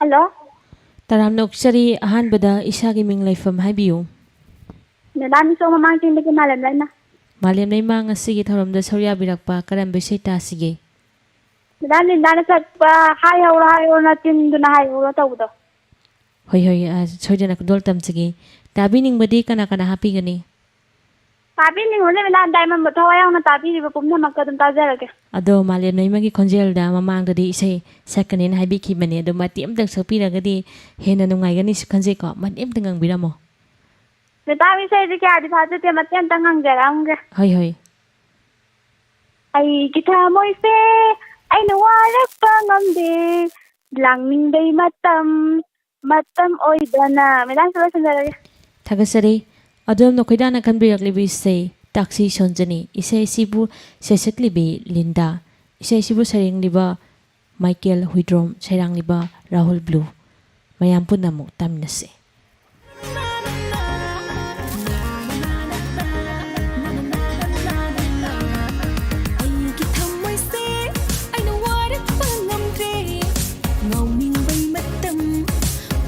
ꯍꯜꯂꯣ꯫ ꯇꯔꯥꯝꯅ ꯑꯣꯛꯆꯔꯤ꯫ ꯑꯍꯥꯟꯕꯗ ꯏꯁꯥꯒꯤ ꯃꯤꯡ ꯂꯩꯐꯝ ꯍꯥꯏꯕꯤꯌꯨ꯫ ꯃꯦꯗꯥꯝ, ꯏꯁꯣ ꯃꯃꯥꯡ ꯆꯤꯡꯗꯒꯤ ꯃꯥꯂꯦꯝ ꯂꯩꯃ꯫ ꯃꯥꯂꯦꯝ ꯂꯩꯃ, ꯉꯁꯤꯒꯤ ꯊꯧꯔꯝꯗ ꯁꯔꯨꯛ ꯌꯥꯕꯤꯔꯛꯄ ꯀꯔꯝꯕ ꯏꯁꯩ ꯇꯥꯁꯤꯒꯦ? ꯃꯦꯗꯥꯝ ꯂꯤꯟꯗꯥꯅ ꯁꯛꯄ "ꯍꯥꯏꯍꯧꯔꯣ ꯍꯥꯏꯍꯧꯔꯣ ꯅꯆꯤꯟꯗꯨꯅ ꯍꯥꯏꯍꯧꯔꯣ" ꯇꯧꯕꯗꯣ꯫ ꯍꯣꯏ, ꯍꯣꯏ, ꯑ, ꯁꯣꯏꯗꯅ ꯈꯨꯗꯣꯜ ꯇꯝꯖꯒꯦ꯫ ꯇꯥꯕꯤꯅꯤꯡꯕꯗꯤ ꯀꯅꯥ ꯀꯅꯥ ꯍꯥꯞꯄꯤꯒꯅꯤ? ꯇꯥꯕꯤꯅꯤꯡꯉꯨꯅꯦ ꯃꯦꯗꯥꯝ, ꯗꯥꯏꯃꯟꯕꯨ ꯊꯋꯥꯏ ꯌꯥꯎꯅ ꯇꯥꯕꯤꯔꯤꯕ ꯄꯨꯝꯅꯃꯛꯀ ꯑꯗꯨꯝ ꯇꯥꯖꯔꯒꯦ꯫ ꯑꯗꯣ ꯃꯥꯂꯦꯝ ꯂꯩꯃꯒꯤ ꯈꯣꯟꯖꯦꯜꯗ ꯃꯃꯥꯡꯗꯗꯤ ꯏꯁꯩ ꯁꯛꯀꯅꯦꯅ ꯍꯥꯏꯕꯤꯈꯤꯕꯅꯦ, ꯑꯗꯣ ꯃꯇꯦꯛ ꯑꯃꯇꯪ ꯁꯛꯄꯤꯔꯒꯗꯤ ꯍꯦꯟꯅ ꯅꯨꯡꯉꯥꯏꯒꯅꯤꯁꯨ ꯈꯟꯖꯩꯀꯣ꯫ ꯃꯇꯦꯛ ꯑꯃꯇ ꯉꯪꯕꯤꯔꯝꯃꯣ꯫ ꯃꯦꯗꯥꯝ, ꯏꯁꯩꯗꯤ ꯀꯌꯥꯗꯤ ꯊꯥꯖꯗꯦ, ꯃꯇꯦꯛ ꯑꯃꯇ ꯉꯪꯖꯔꯛꯑꯝꯒꯦ꯫ ꯍꯣꯏ, ꯍꯣꯏ꯫ ꯑꯩꯒꯤ ꯊꯃꯣꯏꯁꯦ ꯑꯩꯅ ꯋꯥꯔꯛꯄ ꯉꯝꯗꯦ, ꯂꯥꯡꯅꯤꯡꯕꯩ ꯃꯇꯝ, ꯃꯇꯝ ꯑꯣꯏꯗꯅ꯫ ꯃꯦꯗꯥꯝ, ꯂꯣꯏꯁꯤꯟꯖꯔꯒꯦ꯫ ꯊꯥꯒꯠꯆꯔꯤ꯫ ꯑꯗꯣꯝꯅ ꯈꯣꯏꯗꯥꯅ ꯈꯟꯕꯤꯔꯛꯂꯤꯕ ꯏꯁꯩ ꯇꯥꯛꯁꯤ ꯁꯣꯟꯖꯅꯤ꯫ ꯏꯁꯩ ꯑꯁꯤꯕꯨ ꯁꯩꯁꯛꯂꯤꯕꯤ ꯂꯤꯟꯗꯥ꯫ ꯏꯁꯩ ꯑꯁꯤꯕꯨ ꯁꯩꯔꯦꯡꯂꯤꯕ ꯃꯥꯏꯀꯦꯜ ꯍꯨꯏꯗ꯭ꯔꯣꯝ, ꯁꯩꯔꯥꯡꯂꯤꯕ ꯔꯥꯍꯨꯜ ꯕ꯭ꯂꯨ꯫ ꯃꯌꯥꯝ ꯄꯨꯟꯅ ꯑꯃꯨꯛ ꯇꯥꯃꯤꯟꯅꯁꯤ꯫ ꯑꯩꯒꯤ ꯊꯃꯣꯏꯁꯦ ꯑꯩꯅ ꯋꯥꯔꯛꯄ ꯉꯝꯗ꯭ꯔꯦ꯫ ꯉꯥꯎꯅꯤꯡꯕꯩ ꯃꯇꯝ,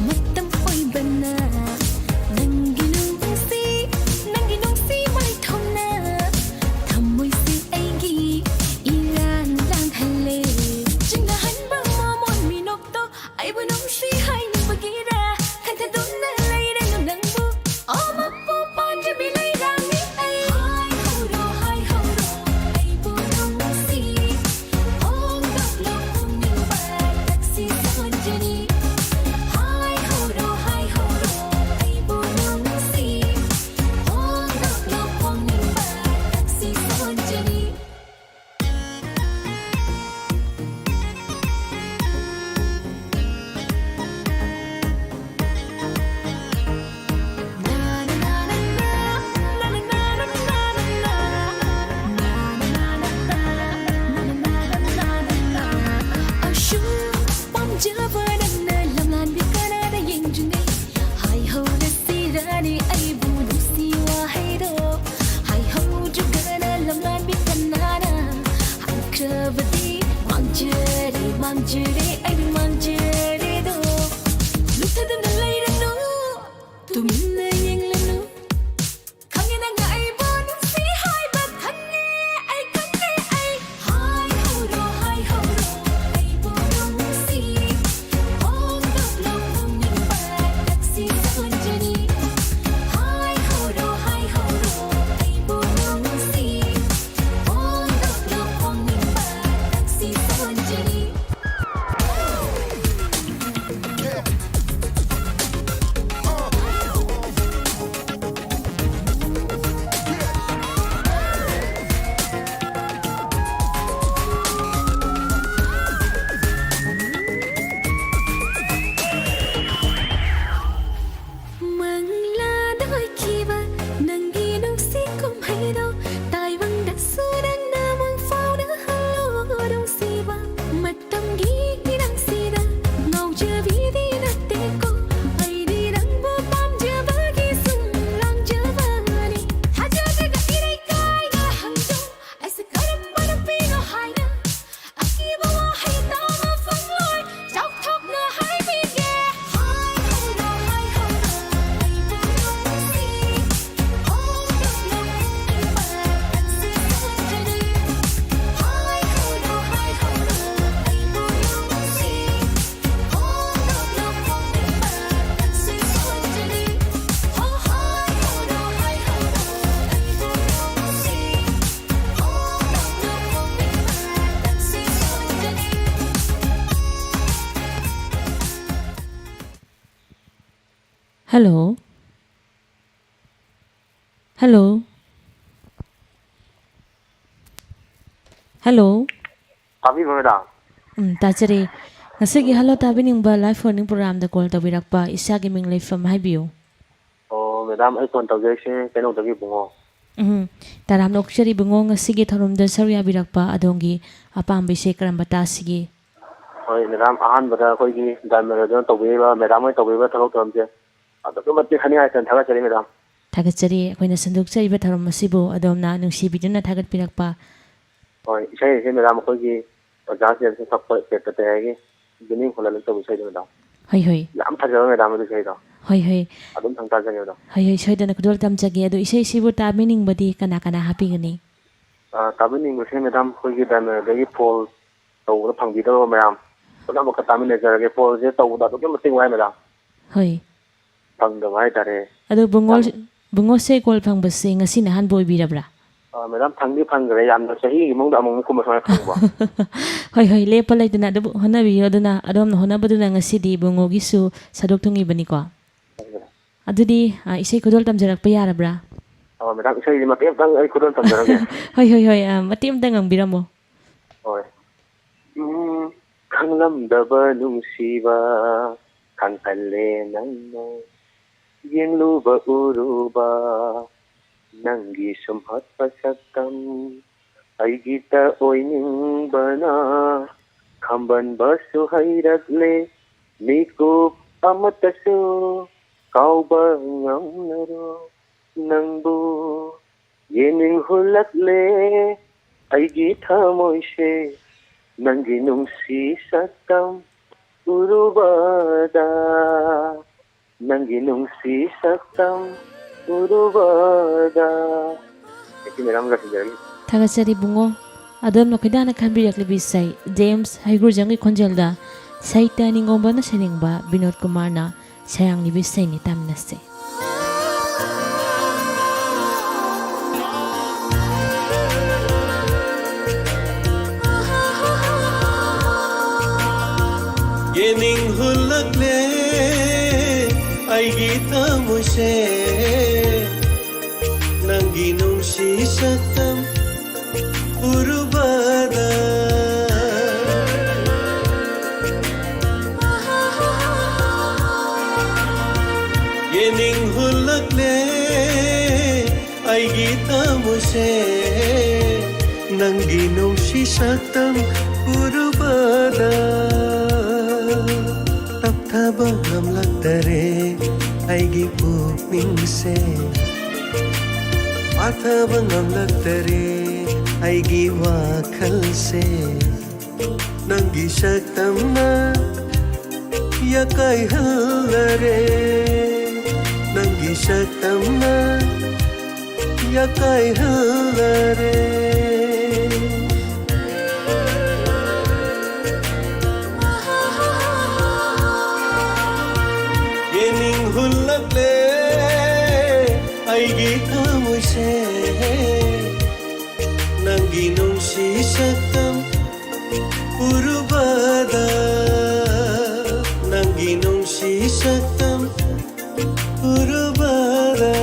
ꯃꯇꯝ ꯑꯣꯏꯕꯅ꯫ ꯅꯪꯒꯤ ꯅꯨꯡꯁꯤ, ꯅꯪꯒꯤ ꯅꯨꯡꯁꯤ ꯃꯩꯊꯣꯡꯅ ꯊꯃꯣꯏꯁꯦ ꯑꯩꯒꯤ ꯏꯔꯥꯡ ꯂꯥꯡꯍꯜꯂꯦ꯫ ꯆꯤꯡꯅꯍꯟꯕ ꯃꯃꯣꯟ ꯃꯤꯅꯣꯛꯇꯣ ꯑꯩꯕꯨ ꯅꯨꯡꯁꯤ ꯍꯥꯏꯅꯤꯡꯕꯒꯤꯔ? ꯈꯟꯊꯗꯨꯅ ꯂꯩꯔꯅꯨ ꯅꯪꯕꯨ, ꯑꯣ ꯃꯄꯨ ꯄꯥꯟꯖꯕꯤ ꯂꯩꯔꯥꯡꯅꯤ ꯑꯩ꯫ ꯍꯥꯏꯍꯧꯔꯣ, ꯍꯥꯏꯍꯧꯔꯣ, ꯑꯩꯕꯨ ꯅꯨꯡꯁꯤ꯫ ꯐꯣꯡꯗꯣꯛꯂꯣ ꯐꯣꯡꯅꯤꯡꯕ ꯊꯛꯁꯤ ꯁꯣꯟꯖꯅꯤ꯫ ꯍꯥꯏꯍꯧꯔꯣ, ꯍꯥꯏꯍꯧꯔꯣ, ꯑꯩꯕꯨ ꯅꯨꯡꯁꯤ꯫ ꯐꯣꯡꯗꯣꯛꯂꯣ ꯐꯣꯡꯅꯤꯡꯕ ꯊꯛꯁꯤ ꯁꯣꯟꯖꯅꯤ꯫ ꯑꯁꯨꯝ ꯄꯥꯝꯖꯕ ꯅꯪꯅ ꯂꯝꯂꯥꯟꯕꯤ ꯀꯅꯥꯗ ꯌꯦꯡꯗ꯭ꯔꯤꯉꯩ, ꯍꯥꯏꯍꯧꯔꯁꯤꯔꯅꯦ ꯑꯩꯕꯨ ꯅꯨꯡꯁꯤ ꯋꯥꯍꯩꯗꯣ꯫ ꯍꯥꯏꯍꯧꯗ꯭ꯔꯒꯅ ꯂꯝꯂꯥꯟꯕꯤ ꯀꯅꯥꯅ ꯍꯥꯏꯈ꯭ꯔꯕꯗꯤ ꯃꯥꯡꯖꯔꯦ, ꯃꯥꯡꯖꯔꯦ, ꯑꯩꯗꯤ ꯃꯥꯡꯖꯔꯦꯗꯣ꯫ ꯂꯨꯞꯊꯗꯨꯅ ꯂꯩꯔꯅꯨ, ꯇꯨꯃꯤꯟꯅ ꯌꯦꯡꯂꯅꯨ꯫ ꯈꯪꯉꯦ ꯅꯪꯅ ꯑꯩꯕꯨ ꯅꯨꯡꯁꯤ ꯍꯥꯏꯕ ꯈꯪꯉꯦ, ꯑꯩ ꯈꯪꯉꯦ, ꯑꯩ꯫ ꯍꯥꯏꯍꯧꯔꯣ, ꯍꯥꯏꯍꯧꯔꯣ, ꯑꯩꯕꯨ ꯅꯨꯡꯁꯤ꯫ ꯐꯣꯡꯗꯣꯛꯂꯣ ꯐꯣꯡꯅꯤꯡꯕ ꯊꯛꯁꯤ ꯁꯣꯟꯖꯅꯤ꯫ ꯍꯥꯏꯍꯧꯔꯣ, ꯍꯥꯏꯍꯧꯔꯣ, ꯑꯩꯕꯨ ꯅꯨꯡꯁꯤ꯫ ꯐꯣꯡꯗꯣꯛꯂꯣ ꯐꯣꯡꯅꯤꯡꯕ ꯊꯛꯁꯤ ꯁꯣꯟꯖꯅꯤ꯫ Hello? Hello? Hello? ꯇꯥꯕꯤꯕ꯭ꯔꯣ, ꯃꯦꯗꯥꯝ? ꯎꯝ, ꯇꯥꯖꯔꯦ꯫ ꯉꯁꯤꯒꯤ ꯍꯜꯂꯣ ꯇꯥꯕꯤꯅꯤꯡꯕ live phone-in program-ꯗ call ꯇꯧꯕꯤꯔꯛꯄ, ꯏꯁꯥꯒꯤ ꯃꯤꯡ, ꯂꯩꯐꯝ ꯍꯥꯏꯕꯤꯌꯨ꯫ ꯑꯣ, ꯃꯦꯗꯥꯝ, ꯑꯩ phone ꯇꯧꯖꯔꯛꯏꯁꯦ ꯀꯩꯅꯧꯗꯒꯤ ꯏꯕꯨꯡꯉꯣ꯫ ꯎꯝ, ꯇꯔꯥꯝꯅ ꯑꯣꯛꯆꯔꯤ ꯏꯕꯨꯡꯉꯣ, ꯉꯁꯤꯒꯤ ꯊꯧꯔꯝꯗ ꯁꯔꯨꯛ ꯌꯥꯕꯤꯔꯛꯄ꯫ ꯑꯗꯣꯝꯒꯤ ꯑꯄꯥꯝꯕ ꯏꯁꯩ ꯀꯔꯝꯕ ꯇꯥꯁꯤꯒꯦ? ꯍꯣꯏ, ꯃꯦꯗꯥꯝ, ꯑꯍꯥꯟꯕꯗ ꯑꯩꯈꯣꯏꯒꯤ Diamond Radio-ꯅ ꯇꯧꯕꯤꯔꯤꯕ, ꯃꯦꯗꯥꯝ ꯍꯣꯏ ꯇꯧꯕꯤꯔꯤꯕ ꯊꯕꯛ ꯊꯧꯔꯝꯁꯦ ꯑꯗꯨꯛꯀꯤ ꯃꯇꯤꯛ ꯍꯥꯏꯅꯤꯡꯉꯥꯏ ꯂꯩꯇꯅ ꯊꯥꯒꯠꯆꯔꯤ, ꯃꯦꯗꯥꯝ꯫ ꯊꯥꯒꯠꯆꯔꯤ꯫ ꯑꯩꯈꯣꯏꯅ ꯁꯟꯗꯣꯛꯆꯔꯤꯕ ꯊꯧꯔꯝ ꯑꯁꯤꯕꯨ ꯑꯗꯣꯝꯅ ꯅꯨꯡꯁꯤꯕꯤꯗꯨꯅ ꯊꯥꯒꯠꯄꯤꯔꯛꯄ꯫ ꯍꯣꯏ, ꯏꯁꯩ ꯑꯁꯤ, ꯃꯦꯗꯥꯝ, ꯑꯩꯈꯣꯏꯒꯤ ꯑꯣꯖꯥ ꯖꯦꯝꯁꯅ ꯁꯛꯄ ꯄ꯭ꯔꯦꯝꯆꯟꯗ꯭ꯔꯒꯤ ꯌꯦꯅꯤꯡ ꯍꯨꯜꯂꯛꯂꯦ ꯇꯧꯕ ꯏꯁꯩꯗꯣ, ꯃꯦꯗꯥꯝ꯫ ꯍꯣꯏ, ꯍꯣꯏ꯫ ꯌꯥꯝ ꯐꯖꯕ, ꯃꯦꯗꯥꯝ, ꯑꯗꯨ ꯏꯁꯩꯗꯣ꯫ ꯍꯣꯏ, ꯍꯣꯏ꯫ ꯑꯗꯨꯝ ꯊꯪ ꯇꯥꯖꯒꯦ, ꯃꯦꯗꯥꯝ꯫ ꯍꯣꯏ, ꯍꯣꯏ, ꯁꯣꯏꯗꯅ ꯈꯨꯗꯣꯜ ꯇꯝꯖꯒꯦ꯫ ꯑꯗꯣ ꯏꯁꯩꯁꯤꯕꯨ ꯇꯥꯕꯤꯅꯤꯡꯕꯗꯤ ꯀꯅꯥ ꯀꯅꯥ ꯍꯥꯞꯄꯤꯒꯅꯤ? ꯑ, ꯇꯥꯕꯤꯅꯤꯡꯕꯁꯦ, ꯃꯦꯗꯥꯝ, ꯑꯩꯈꯣꯏꯒꯤ Diamond Radio-ꯗꯒꯤ call ꯇꯧꯕꯗ ꯐꯪꯕꯤꯗꯕ ꯃꯌꯥꯝ ꯄꯨꯝꯅꯃꯛꯀ ꯇꯥꯃꯤꯟꯅꯖꯔꯒꯦ꯫ Call-ꯁꯦ ꯇꯧꯕꯗ ꯑꯗꯨꯛꯀꯤ ꯃꯇꯤꯛ ꯋꯥꯏ, ꯃꯦꯗꯥꯝ꯫ ꯍꯣꯏ꯫ ꯐꯪꯗꯕ ꯍꯥꯏꯇꯥꯔꯦ꯫ ꯑꯗꯣ ꯕꯨꯡꯉꯣ-, ꯌꯥꯝ ꯕꯨꯡꯉꯣꯁꯦ call ꯐꯪꯕꯁꯦ ꯉꯁꯤꯅ ꯑꯍꯥꯟꯕ ꯑꯣꯏꯕꯤꯔꯕ꯭ꯔꯥ? ꯑ, ꯃꯦꯗꯥꯝ, ꯐꯪꯗꯤ ꯐꯪꯈ꯭ꯔꯦ꯫ ꯌꯥꯝꯅ ꯆꯍꯤ ꯑꯃꯒꯤ ꯃꯅꯨꯡꯗ ꯑꯃꯨꯛꯃꯨꯛꯀꯨꯝꯕ ꯁꯨꯃꯥꯏꯅ ꯐꯪꯕ꯫ ꯍꯣꯏ, ꯍꯣꯏ, ꯂꯦꯞꯄ ꯂꯩꯇꯅ ꯑꯗꯨꯝ ꯍꯣꯠꯅꯕꯤꯌꯨ꯫ ꯑꯗꯨꯅ ꯑꯗꯣꯝꯅ ꯍꯣꯠꯅꯕꯗꯨꯅ ꯉꯁꯤꯗꯤ ꯕꯨꯡꯉꯣꯒꯤꯁꯨ ꯁꯔꯨꯛ ꯊꯨꯡꯉꯤꯕꯅꯤꯀꯣ꯫ ꯍꯣꯏ, ꯃꯦꯗꯥꯝ꯫ ꯑꯗꯨꯗꯤ, ꯑ, ꯏꯁꯩ ꯈꯨꯗꯣꯜ ꯇꯝꯖꯔꯛꯄ ꯌꯥꯔꯕ꯭ꯔꯥ? ꯑ, ꯃꯦꯗꯥꯝ, ꯏꯁꯩꯗꯤ ꯃꯇꯦꯛ ꯑꯃꯇꯪ ꯑꯩ ꯈꯨꯗꯣꯜ ꯇꯝꯖꯔꯛꯀꯦ꯫ ꯍꯣꯏ, ꯍꯣꯏ, ꯍꯣꯏ, ꯑ, ꯃꯇꯦꯛ ꯑꯃꯇꯪ ꯉꯪꯕꯤꯔꯝꯃꯣ꯫ ꯍꯣꯏ꯫ ꯎꯝ, ꯈꯪꯂꯝꯗꯕ ꯅꯨꯡꯁꯤꯕ ꯈꯪꯍꯜꯂꯦ ꯅꯪꯅ꯫ ꯌꯦꯡꯂꯨꯕ ꯎꯔꯨꯕ ꯅꯪꯒꯤ ꯁꯨꯝꯍꯠꯄ ꯁꯛꯇꯝ꯫ ꯑꯩꯒꯤꯇ ꯑꯣꯏꯅꯤꯡꯕꯅ ꯈꯝꯕꯟꯕꯁꯨ ꯍꯩꯔꯛꯂꯦ꯫ ꯃꯤꯀꯨꯞ ꯑꯃꯇꯁꯨ ꯀꯥꯎꯕ ꯉꯝꯂꯔꯣꯏ ꯅꯪꯕꯨ꯫ ꯌꯦꯡꯅꯤꯡ ꯍꯨꯜꯂꯛꯂꯦ ꯑꯩꯒꯤ ꯊꯃꯣꯏꯁꯦ, ꯅꯪꯒꯤ ꯅꯨꯡꯁꯤ ꯁꯛꯇꯝ ꯎꯔꯨꯕꯗ, ꯅꯪꯒꯤ ꯅꯨꯡꯁꯤ ꯁꯛꯇꯝ ꯎꯔꯨꯕꯗ꯫ ꯑꯩ ꯁꯤ ꯃꯦꯗꯥꯝ ꯂꯣꯏꯁꯤꯟꯖꯔꯒꯦ꯫ ꯊꯥꯒꯠꯆꯔꯤ ꯕꯨꯡꯉꯣ꯫ ꯑꯗꯣꯝꯅ ꯈꯣꯏꯗꯥꯅ ꯈꯟꯕꯤꯔꯛꯂꯤꯕ ꯏꯁꯩ ꯖꯦꯝꯁ ꯍꯩꯒ꯭ꯔꯨꯖꯝꯒꯤ ꯈꯣꯟꯖꯦꯜꯗ ꯁꯥꯍꯤꯇ꯭ꯌ ꯅꯤꯉꯣꯝꯕꯅ ꯁꯩꯔꯦꯡꯕ ꯕꯤꯅꯣꯗ ꯀꯨꯃꯥꯔꯅ ꯁꯩꯔꯥꯡꯂꯤꯕ ꯏꯁꯩꯅꯤ, ꯇꯥꯃꯤꯟꯅꯁꯦ꯫ ꯌꯦꯡꯅꯤꯡ ꯍꯨꯜꯂꯛꯂꯦ ꯑꯩꯒꯤ ꯊꯃꯣꯏꯁꯦ ꯅꯪꯒꯤ ꯅꯨꯡꯁꯤ ꯁꯛꯇꯝ ꯎꯔꯨꯕꯗ ꯌꯦꯅꯤꯡ ꯍꯨꯜꯂꯛꯂꯦ꯫ ꯑꯩꯒꯤ ꯊꯃꯣꯏꯁꯦ ꯅꯪꯒꯤ ꯅꯨꯡꯁꯤ ꯁꯛꯇꯝ ꯎꯔꯨꯕꯗ ꯇꯞꯊꯕ ꯉꯝꯂꯛꯇꯔꯦ꯫ ꯑꯩꯒꯤ ꯄꯨꯛꯅꯤꯡꯁꯦ ꯄꯥꯊꯕ ꯉꯝꯂꯛꯇꯔꯦ꯫ ꯑꯩꯒꯤ ꯋꯥꯈꯜꯁꯦ ꯅꯪꯒꯤ ꯁꯛꯇꯝꯅ ꯌꯥꯀꯥꯏꯍꯜꯂꯔꯦ꯫ ꯅꯪꯒꯤ ꯁꯛꯇꯝꯅ ꯌꯥꯀꯥꯏꯍꯜꯂꯔꯦ꯫ ꯌꯦꯅꯤꯡ ꯍꯨꯜꯂꯛꯂꯦ ꯑꯩꯒꯤ ꯊꯃꯣꯏꯁꯦ ꯅꯪꯒꯤ ꯅꯨꯡꯁꯤ ꯁꯛꯇꯝ ꯎꯔꯨꯕꯗ ꯅꯪꯒꯤ ꯅꯨꯡꯁꯤ ꯁꯛꯇꯝ ꯎꯔꯨꯕꯗ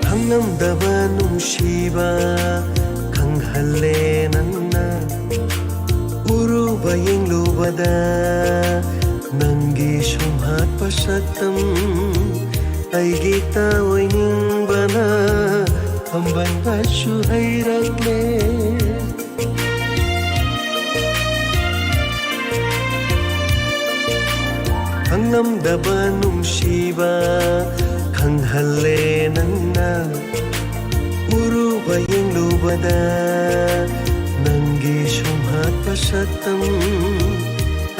ꯈꯪꯂꯝꯗꯕ ꯅꯨꯡꯁꯤꯕ ꯈꯪꯍꯜꯂꯦ ꯅꯪꯅ꯫ ꯎꯔꯨꯕ ꯌꯦꯡꯂꯨꯕꯗ ꯅꯪꯒꯤ ꯁꯨꯝꯍꯠꯄ ꯁꯛꯇꯝ ꯑꯩꯒꯤ ꯇꯥꯑꯣꯏꯅꯤꯡꯕꯅ ꯄꯥꯝꯕꯟꯕꯁꯨ ꯍꯩꯔꯛꯂꯦ꯫ ꯈꯪꯂꯝꯗꯕ ꯅꯨꯡꯁꯤꯕ ꯈꯪꯍꯜꯂꯦ ꯅꯪꯅ꯫ ꯎꯔꯨꯕ ꯌꯦꯡꯂꯨꯕꯗ ꯅꯪꯒꯤ ꯁꯨꯝꯍꯠꯄ ꯁꯛꯇꯝ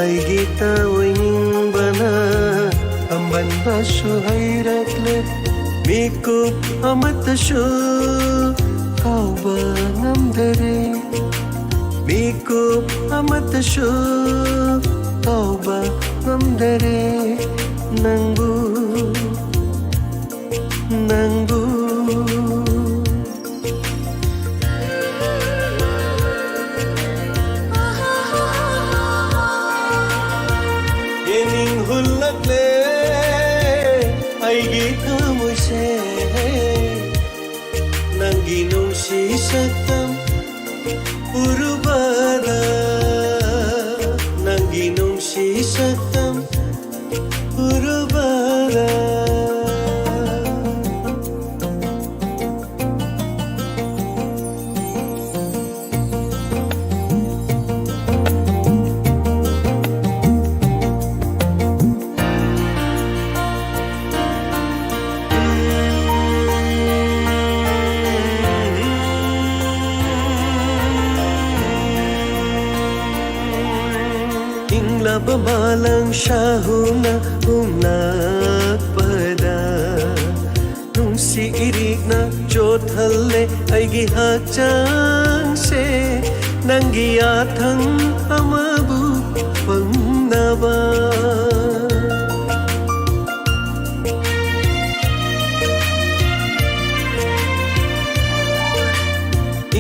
ꯑꯩꯒꯤ ꯇꯥꯑꯣꯏꯅꯤꯡꯕꯅ ꯄꯥꯝꯕꯟꯕꯁꯨ ꯍꯩꯔꯛꯂꯦ꯫ ꯃꯤꯀꯨꯞ ꯑꯃꯠꯇꯁꯨ ꯀꯥꯎꯕ ꯉꯝꯗꯔꯦ, ꯃꯤꯀꯨꯞ ꯑꯃꯠꯇꯁꯨ ꯀꯥꯎꯕ ꯉꯝꯗꯔꯦ ꯅꯪꯕꯨ, ꯅꯪꯕꯨ꯫ ꯌꯦꯡꯅꯤꯡ ꯍꯨꯜꯂꯛꯂꯦ ꯑꯩꯒꯤ ꯊꯃꯣꯏꯁꯦ, ꯅꯪꯒꯤ ꯅꯨꯡꯁꯤ ꯁꯛꯇꯝ ꯎꯔꯨꯕꯗ, ꯅꯪꯒꯤ ꯅꯨꯡꯁꯤ ꯁꯛꯇꯝ ꯎꯔꯨꯕꯗ꯫ ꯏꯪꯂꯕ ꯃꯥꯂꯪ ꯁꯥꯍꯨꯅ ꯍꯨꯝꯂꯛꯄꯗ, ꯅꯨꯡꯁꯤ ꯏꯔꯤꯛꯅ ꯆꯣꯠꯍꯜꯂꯦ ꯑꯩꯒꯤ ꯍꯛꯆꯥꯡꯁꯦ, ꯅꯪꯒꯤ ꯌꯥꯊꯪ ꯑꯃꯕꯨ ꯐꯪꯅꯕ꯫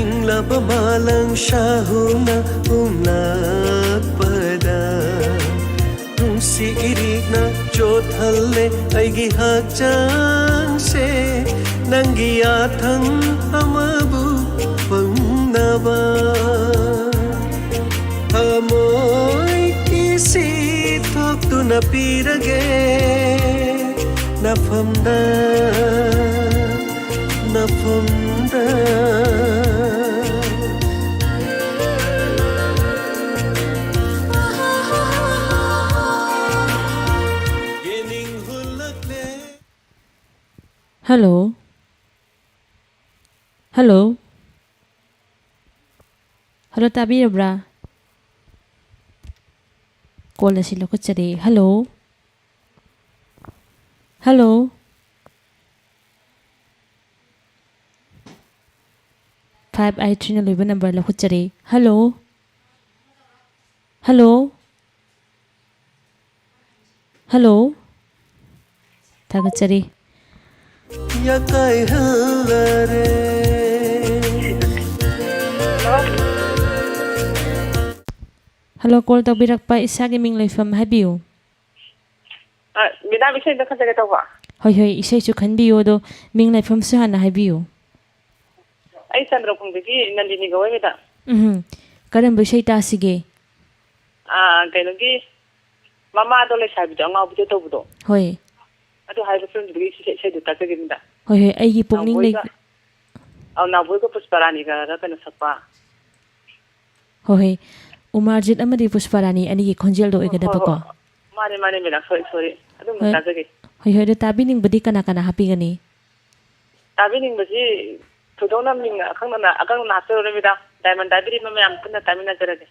ꯏꯪꯂꯕ ꯃꯥꯂꯪ ꯁꯥꯍꯨꯅ ꯍꯨꯝꯂꯛꯄꯗ, ꯅꯨꯡꯁꯤ ꯏꯔꯤꯛꯅ ꯆꯣꯠꯍꯜꯂꯦ ꯑꯩꯒꯤ ꯍꯛꯆꯥꯡꯁꯦ, ꯅꯪꯒꯤ ꯌꯥꯊꯪ ꯑꯃꯕꯨ ꯐꯪꯅꯕ꯫ ꯊꯃꯣꯏ ꯀꯤꯁꯤ ꯊꯣꯛꯇꯨꯅ ꯄꯤꯔꯒꯦ ꯅꯐꯝꯗ, ꯅꯐꯝꯗ꯫ ꯌꯦꯡꯅꯤꯡ ꯍꯨꯜꯂꯛꯂꯦ꯫ Hello. Hello. Hello, ꯇꯥꯕꯤꯔꯕ꯭ꯔꯥ? Call ꯑꯁꯤ ꯂꯧꯈꯠꯆꯔꯤ꯫ Hello. Hello. ꯐꯥꯏꯚ ꯑꯩꯠ ꯊ꯭ꯔꯤꯅ ꯂꯣꯏꯕ ꯅꯝꯕꯔ ꯂꯧꯈꯠꯆꯔꯤ꯫ ꯍꯜꯂꯣ? ꯍꯜꯂꯣ? ꯍꯜꯂꯣ? ꯊꯥꯒꯠꯆꯔꯤ꯫ ꯌꯥꯀꯥꯏꯍꯜꯂꯔꯦ꯫ ꯍꯜꯂꯣ, ꯀꯣꯜ ꯇꯧꯕꯤꯔꯛꯄ, ꯏꯁꯥꯒꯤ ꯃꯤꯡ ꯂꯩꯐꯝ ꯍꯥꯏꯕꯤꯌꯨ꯫ ꯑ, ꯃꯦꯗꯥꯝ, ꯏꯁꯩ ꯑꯝꯇ ꯈꯟꯖꯒꯦ ꯇꯧꯕ꯫ ꯍꯣꯏ, ꯍꯣꯏ, ꯏꯁꯩꯁꯨ ꯈꯟꯕꯤꯌꯨ, ꯑꯗꯣ ꯃꯤꯡ ꯂꯩꯐꯝꯁꯨ ꯍꯥꯟꯅ ꯍꯥꯏꯕꯤꯌꯨ꯫ ꯑꯩ ꯆꯟꯗ꯭ꯔꯈꯣꯡꯗꯒꯤ ꯅꯟꯗꯤꯅꯤ ꯀꯧꯋꯦ, ꯃꯦꯗꯥꯝ꯫ ꯎꯝ, ꯀꯔꯝꯕ ꯏꯁꯩ ꯇꯥꯁꯤꯒꯦ? ꯑ, ꯀꯩꯅꯣꯒꯤ, ꯃꯃꯥꯗꯣ ꯂꯩꯁꯥꯕꯤꯗꯣ ꯑꯉꯥꯎꯕꯤꯗꯣ ꯇꯧꯕꯗꯣ꯫ ꯍꯣꯏ꯫ ꯑꯗꯨ ꯍꯥꯏꯕ ꯐꯤꯂꯝꯗꯨꯒꯤ ꯏꯁꯩ, ꯏꯁꯩꯗꯨ ꯇꯥꯖꯒꯦ, ꯃꯦꯗꯥꯝ꯫ ꯍꯣꯏ, ꯍꯣꯏ, ꯑꯩꯒꯤ ꯄꯨꯛꯅꯤꯡ ꯂꯩ-, ꯅꯥꯎꯕꯣꯏꯒ-, ꯑꯧ, ꯅꯥꯎꯕꯣꯏꯒ ꯄꯨꯁꯄꯥꯔꯥꯅꯤꯒꯔ ꯀꯩꯅꯣ ꯁꯛꯄ꯫ ꯍꯣꯏ, ꯍꯣꯏ꯫ ꯎꯃꯥꯔꯖꯤꯠ ꯑꯃꯗꯤ ꯄꯨꯁꯄꯥꯔꯥꯅꯤ ꯑꯅꯤꯒꯤ ꯈꯣꯟꯖꯦꯜꯗꯣ ꯍꯣꯏ, ꯍꯣꯏ, ꯑꯣꯏꯒꯗꯕꯀꯣ? ꯍꯣꯏ꯫ ꯃꯥꯅꯦ, ꯃꯥꯅꯦ, ꯃꯦꯗꯥꯝ꯫ ꯁꯣꯔꯤ, ꯁꯣꯔꯤ꯫ ꯑꯗꯨꯝ ꯍꯣꯏ꯫ ꯇꯥꯖꯒꯦ꯫ ꯍꯣꯏ, ꯍꯣꯏ꯫ ꯑꯗꯣ ꯇꯥꯕꯤꯅꯤꯡꯕꯗꯤ ꯀꯅꯥ ꯀꯅꯥ ꯍꯥꯞꯄꯤꯒꯅꯤ? ꯇꯥꯕꯤꯅꯤꯡꯕꯁꯤ ꯊꯣꯏꯗꯣꯛꯅ ꯃꯤꯡ ꯑꯈꯪꯅꯅ, ꯑꯀꯛꯅꯅ ꯍꯥꯞꯆꯔꯣꯏ, ꯃꯦꯗꯥꯝ꯫ ꯗꯥꯏꯃꯟ ꯗꯥꯏꯕꯔꯤ ꯑꯃ ꯃꯌꯥꯝ ꯄꯨꯟꯅ ꯇꯥꯃꯤꯟꯅꯖꯔꯒꯦ꯫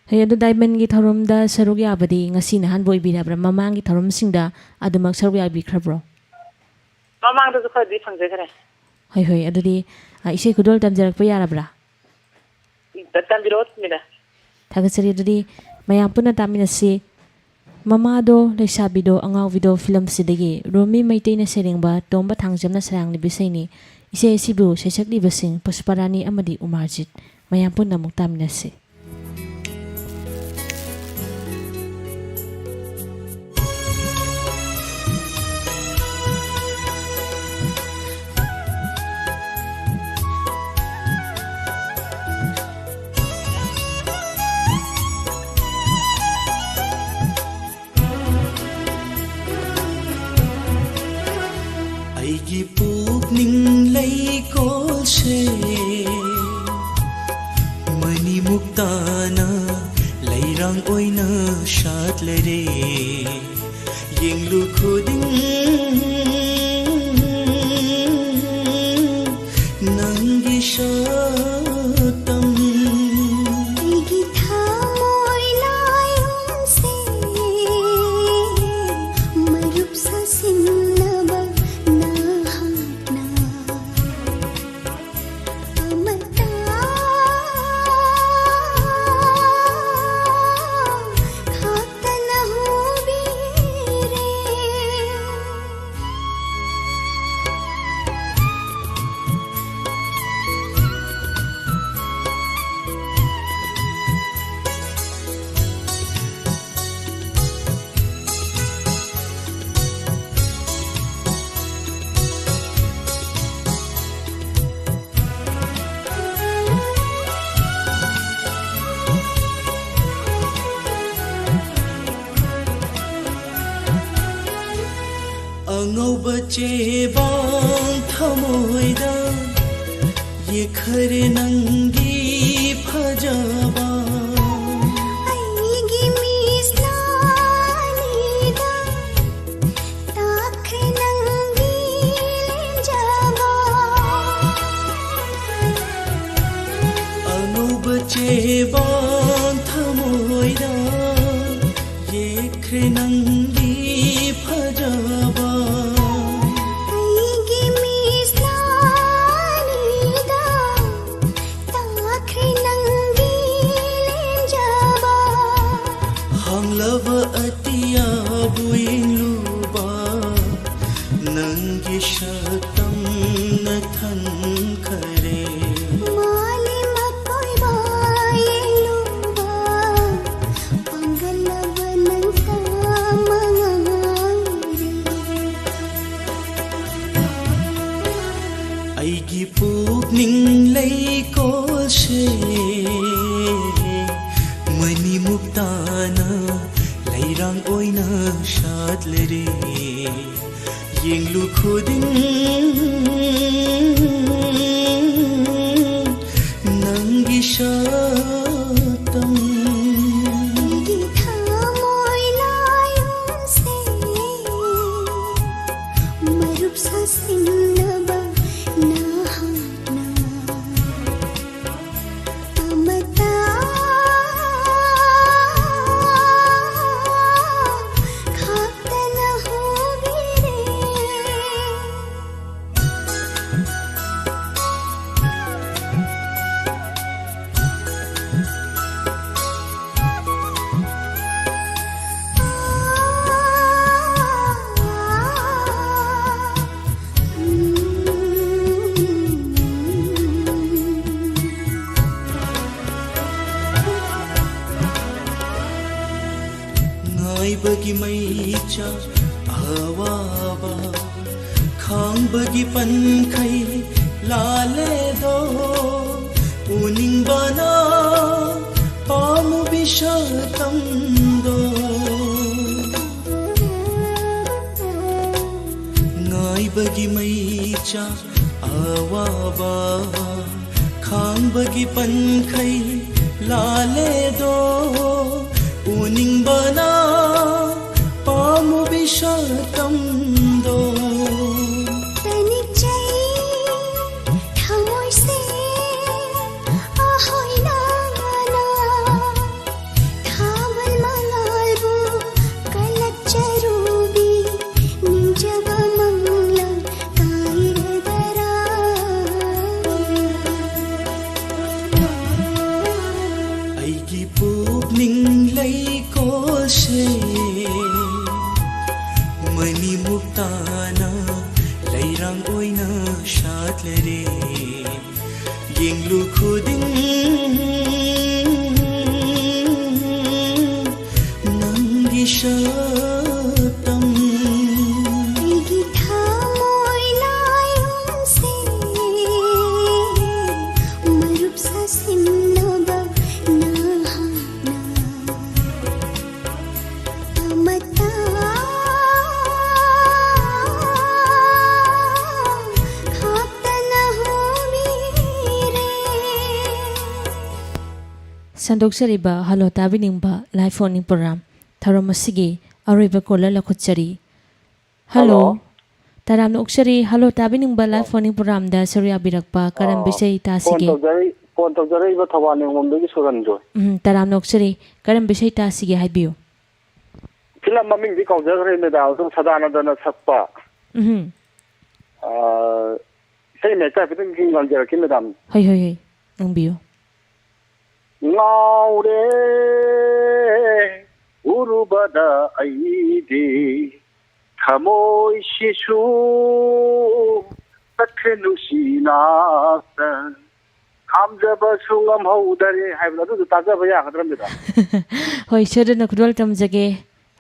ꯍꯣꯏ, ꯑꯗꯣ ꯗꯥꯏꯃꯟꯒꯤ ꯊꯧꯔꯝꯗ ꯁꯔꯨꯛ ꯌꯥꯕꯗꯤ ꯉꯁꯤꯅ ꯑꯍꯥꯟꯕ ꯑꯣꯏꯕꯤꯔꯕ꯭ꯔꯥ? ꯃꯃꯥꯡꯒꯤ ꯊꯧꯔꯝꯁꯤꯡꯗ ꯑꯗꯨꯃꯛ ꯁꯔꯨꯛ ꯌꯥꯕꯤꯈ꯭ꯔꯕ꯭ꯔꯣ? ꯃꯃꯥꯡꯗꯁꯨ ꯈꯔꯗꯤ ꯐꯪꯖꯈ꯭ꯔꯦ꯫ ꯍꯣꯏ, ꯍꯣꯏ꯫ ꯑꯗꯨꯗꯤ, ꯑ, ꯏꯁꯩ ꯈꯨꯗꯣꯜ ꯇꯝꯖꯔꯛꯄ ꯌꯥꯔꯕ꯭ꯔꯥ? ꯇ-, ꯇꯝꯕꯤꯔꯛꯑꯣ, ꯃꯦꯗꯥꯝ꯫ ꯊꯥꯒꯠꯆꯔꯤ꯫ ꯑꯗꯨꯗꯤ ꯃꯌꯥꯝ ꯄꯨꯟꯅ ꯇꯥꯃꯤꯟꯅꯁꯤ꯫ ꯃꯃꯥꯗꯣ ꯂꯩꯁꯥꯕꯤꯗꯣ ꯑꯉꯥꯎꯕꯤꯗꯣ ꯐꯤꯂꯝꯁꯤꯗꯒꯤ ꯔꯣꯃꯤ ꯃꯩꯇꯩꯅ ꯁꯩꯔꯦꯡꯕ, ꯇꯣꯝꯕ ꯊꯥꯡꯖꯝꯅ ꯁꯩꯔꯥꯡꯂꯤꯕ ꯏꯁꯩꯅꯤ꯫ ꯏꯁꯩ ꯑꯁꯤꯕꯨ ꯁꯩꯁꯛꯂꯤꯕꯁꯤꯡ ꯄꯨꯁꯄꯔꯥꯅꯤ ꯑꯃꯗꯤ ꯎꯃꯥꯔꯖꯤꯠ꯫ ꯃꯌꯥꯝ ꯄꯨꯟꯅ ꯑꯃꯨꯛ ꯇꯥꯃꯤꯟꯅꯁꯤ꯫ ꯑꯩꯒꯤ ꯄꯨꯛꯅꯤꯡ ꯂꯩꯀꯣꯜꯁꯦ ꯃꯅꯤꯃꯨꯛꯇꯥꯅ ꯂꯩꯔꯥꯡ ꯑꯣꯏꯅ ꯁꯥꯠꯂꯔꯦ꯫ ꯌꯦꯡꯂꯨ ꯈꯨꯗꯤꯡ ꯅꯪꯒꯤ ꯁꯛꯇꯝ꯫ ꯑꯩꯒꯤ ꯊꯃꯣꯏ ꯂꯥꯏꯑꯣꯡꯁꯦ ꯃꯔꯨꯞ ꯁꯥꯁꯤꯟꯅꯕ ꯅꯍꯥꯛꯅ ꯑꯃꯠꯇ ꯑꯉꯧꯕ ꯆꯦꯕꯥꯡ ꯊꯃꯣꯏꯗ ꯌꯦꯛꯈ꯭ꯔꯦ ꯅꯪꯒꯤ ꯐꯖꯕ꯫ ꯑꯩꯒꯤ ꯃꯤꯠꯁꯅꯥꯅꯤꯗ ꯇꯥꯈ꯭ꯔꯦ ꯅꯪꯒꯤ ꯂꯦꯝꯖꯕ꯫ ꯑꯉꯧꯕ ꯆꯦꯕꯥꯡ ꯊꯃꯣꯏꯗ ꯌꯦꯛꯈ꯭ꯔꯦ ꯅꯪꯒꯤ ꯐꯖꯕ꯫ ꯑꯩꯒꯤ ꯃꯤꯠꯁꯅꯥꯅꯤꯗ ꯇꯥꯈ꯭ꯔꯦ ꯅꯪꯒꯤ ꯂꯦꯝꯖꯕ꯫ ꯍꯥꯡꯂꯕ ꯑꯇꯤꯌꯥꯕꯨ ꯌꯦꯡꯂꯨꯕ ꯅꯪꯒꯤ ꯁꯛꯇꯝꯅ ꯊꯟꯈꯔꯦ꯫ ꯃꯥꯂꯦꯝ ꯑꯀꯣꯏꯕ ꯌꯦꯡꯂꯨꯕ ꯄꯥꯡꯒꯜꯂꯕ ꯅꯪꯇ ꯃꯉꯥꯏꯔꯦ꯫ ꯑꯩꯒꯤ ꯄꯨꯛꯅꯤꯡ ꯂꯩꯀꯣꯜꯁꯦ ꯃꯅꯤꯃꯨꯛꯇꯥꯅ ꯂꯩꯔꯥꯡ ꯑꯣꯏꯅ ꯁꯥꯠꯂꯔꯦ꯫ ꯌꯦꯡꯂꯨ ꯈꯨꯗꯤꯡ ꯅꯪꯒꯤ ꯁꯛꯇꯝ꯫ ꯑꯩꯒꯤ ꯊꯃꯣꯏ ꯂꯥꯏꯑꯣꯟꯁꯦ ꯃꯔꯨꯞ ꯁꯥꯁꯤꯟꯅꯕ ꯅꯍꯥꯛꯅ ꯑꯃꯇ ꯈꯥꯛꯇꯅ ꯍꯧꯕꯤꯔꯦ꯫ ꯉꯥꯏꯕꯒꯤ ꯃꯩꯆꯥꯛ ꯑꯋꯥꯕ ꯈꯥꯡꯕꯒꯤ ꯄꯟꯈꯩ ꯂꯥꯜꯂꯦꯗꯣ꯫ ꯎꯅꯤꯡꯕꯅ ꯄꯥꯝꯃꯨꯕꯤ ꯁꯛꯇꯝꯗꯣ꯫ ꯕꯒꯤ ꯃꯩꯆꯥꯛ ꯑꯋꯥꯕ ꯈꯥꯡꯕꯒꯤ ꯄꯟꯈꯩ ꯂꯥꯜꯂꯦꯗꯣ, ꯎꯅꯤꯡꯕꯅ ꯄꯥꯝꯃꯨꯕꯤ ꯁꯛꯇꯝꯗꯣ꯫ ꯇꯅꯤꯛꯆꯩ ꯊꯃꯣꯏꯁꯦ ꯑꯍꯣꯏꯅꯥꯅ ꯊꯥꯕꯜ ꯃꯉꯥꯜꯕꯨ ꯀꯜꯂꯛꯆꯔꯨꯕꯤ ꯅꯤꯡꯖꯕ ꯃꯪꯂꯥꯟ ꯀꯥꯏꯔꯗꯔꯥ? ꯑꯩꯒꯤ ꯄꯨꯛꯅꯤꯡ ꯂꯩꯀꯣꯜꯁꯦ ꯃꯅꯤꯃꯨꯛ ꯇꯥꯅ ꯂꯩꯔꯥꯡ ꯑꯣꯏꯅ ꯁꯥꯠꯂꯔꯦ꯫ ꯌꯦꯡꯂꯨ ꯈꯨꯗꯤꯡ ꯅꯪꯒꯤ ꯁꯛꯇꯝ꯫ ꯑꯩꯒꯤ ꯊꯃꯣꯏ ꯂꯥꯏꯑꯣꯟꯁꯦ ꯃꯔꯨꯞ ꯁꯥꯁꯤꯟꯅꯕ ꯅꯍꯥꯛꯅ ꯑꯃꯠꯇ ꯈꯥꯛꯇꯅ ꯍꯣꯃꯤꯔꯦ꯫ ꯁꯟꯗꯣꯛꯆꯔꯤꯕ ꯍꯜꯂꯣ ꯇꯥꯕꯤꯅꯤꯡꯕ ꯂꯥꯏꯐ ꯐꯣꯟ ꯏꯟ ꯄ꯭ꯔꯣꯒ꯭ꯔꯥꯝ ꯊꯧꯔꯝ ꯑꯁꯤꯒꯤ ꯑꯔꯣꯏꯕ ꯀꯣꯂꯔ ꯂꯧꯈꯠꯆꯔꯤ꯫ ꯍꯜꯂꯣ꯫ ꯍꯜꯂꯣ꯫ ꯇꯔꯥꯝꯅ ꯑꯣꯛꯆꯔꯤ꯫ ꯍꯜꯂꯣ ꯇꯥꯕꯤꯅꯤꯡꯕ ꯂꯥꯏꯐ ꯑꯣ꯫ ꯐꯣꯟ ꯏꯟ ꯄ꯭ꯔꯣꯒ꯭ꯔꯥꯝꯗ ꯁꯔꯨꯛ ꯌꯥꯕꯤꯔꯛꯄ ꯀꯔꯝꯕ ꯑꯣ꯫ ꯏꯁꯩ ꯐꯣꯟ ꯇꯥꯁꯤꯒꯦ? ꯇꯧꯖꯔꯛꯏ-, ꯐꯣꯟ ꯇꯧꯖꯔꯛꯏꯕ ꯊꯧꯕꯥꯜ ꯅꯤꯡꯉꯣꯝꯗꯒꯤ ꯁꯨꯔꯟꯖꯣꯏ꯫ ꯎꯝ, ꯇꯔꯥꯝꯅ ꯑꯣꯛꯆꯔꯤ꯫ ꯀꯔꯝꯕ ꯏꯁꯩ ꯇꯥꯁꯤꯒꯦ ꯍꯥꯏꯕꯤꯌꯨ꯫ ꯐꯤꯂꯝ ꯃꯃꯤꯡꯗꯤ ꯀꯥꯎꯖꯈ꯭ꯔꯦ, ꯃꯦꯗꯥꯝ꯫ ꯑꯗꯨꯝ ꯁꯗꯥꯅꯟꯗꯅ ꯁꯛꯄ꯫ ꯎꯝ꯫ ꯑꯥ, ꯏꯁꯩ ꯃꯌꯦꯛꯇ ꯍꯥꯏꯐꯦꯠꯇꯪ ꯉꯪꯖꯔꯛꯀꯦ, ꯃꯦꯗꯥꯝ꯫ ꯍꯣꯏ, ꯍꯣꯏ, ꯍꯣꯏ꯫ ꯉꯪꯕꯤꯌꯨ꯫ ꯉꯥꯎꯔꯦ ꯎꯔꯨꯕꯗ ꯑꯩꯗꯤ ꯊꯃꯣꯏꯁꯤꯁꯨ ꯆꯠꯈ꯭ꯔꯦ ꯅꯨꯡꯁꯤ ꯅꯥꯛꯇ ꯈꯥꯝꯖꯕꯁꯨ ꯉꯝꯍꯧꯗꯔꯦ ꯍꯥꯏꯕꯗꯣ, ꯑꯗꯨꯗꯣ ꯇꯥꯖꯕ ꯌꯥꯒꯗ꯭ꯔꯥ, ꯃꯦꯗꯥꯝ? ꯍꯣꯏ, ꯁꯣꯏꯗꯅ ꯈꯨꯗꯣꯜ ꯇꯝꯖꯒꯦ꯫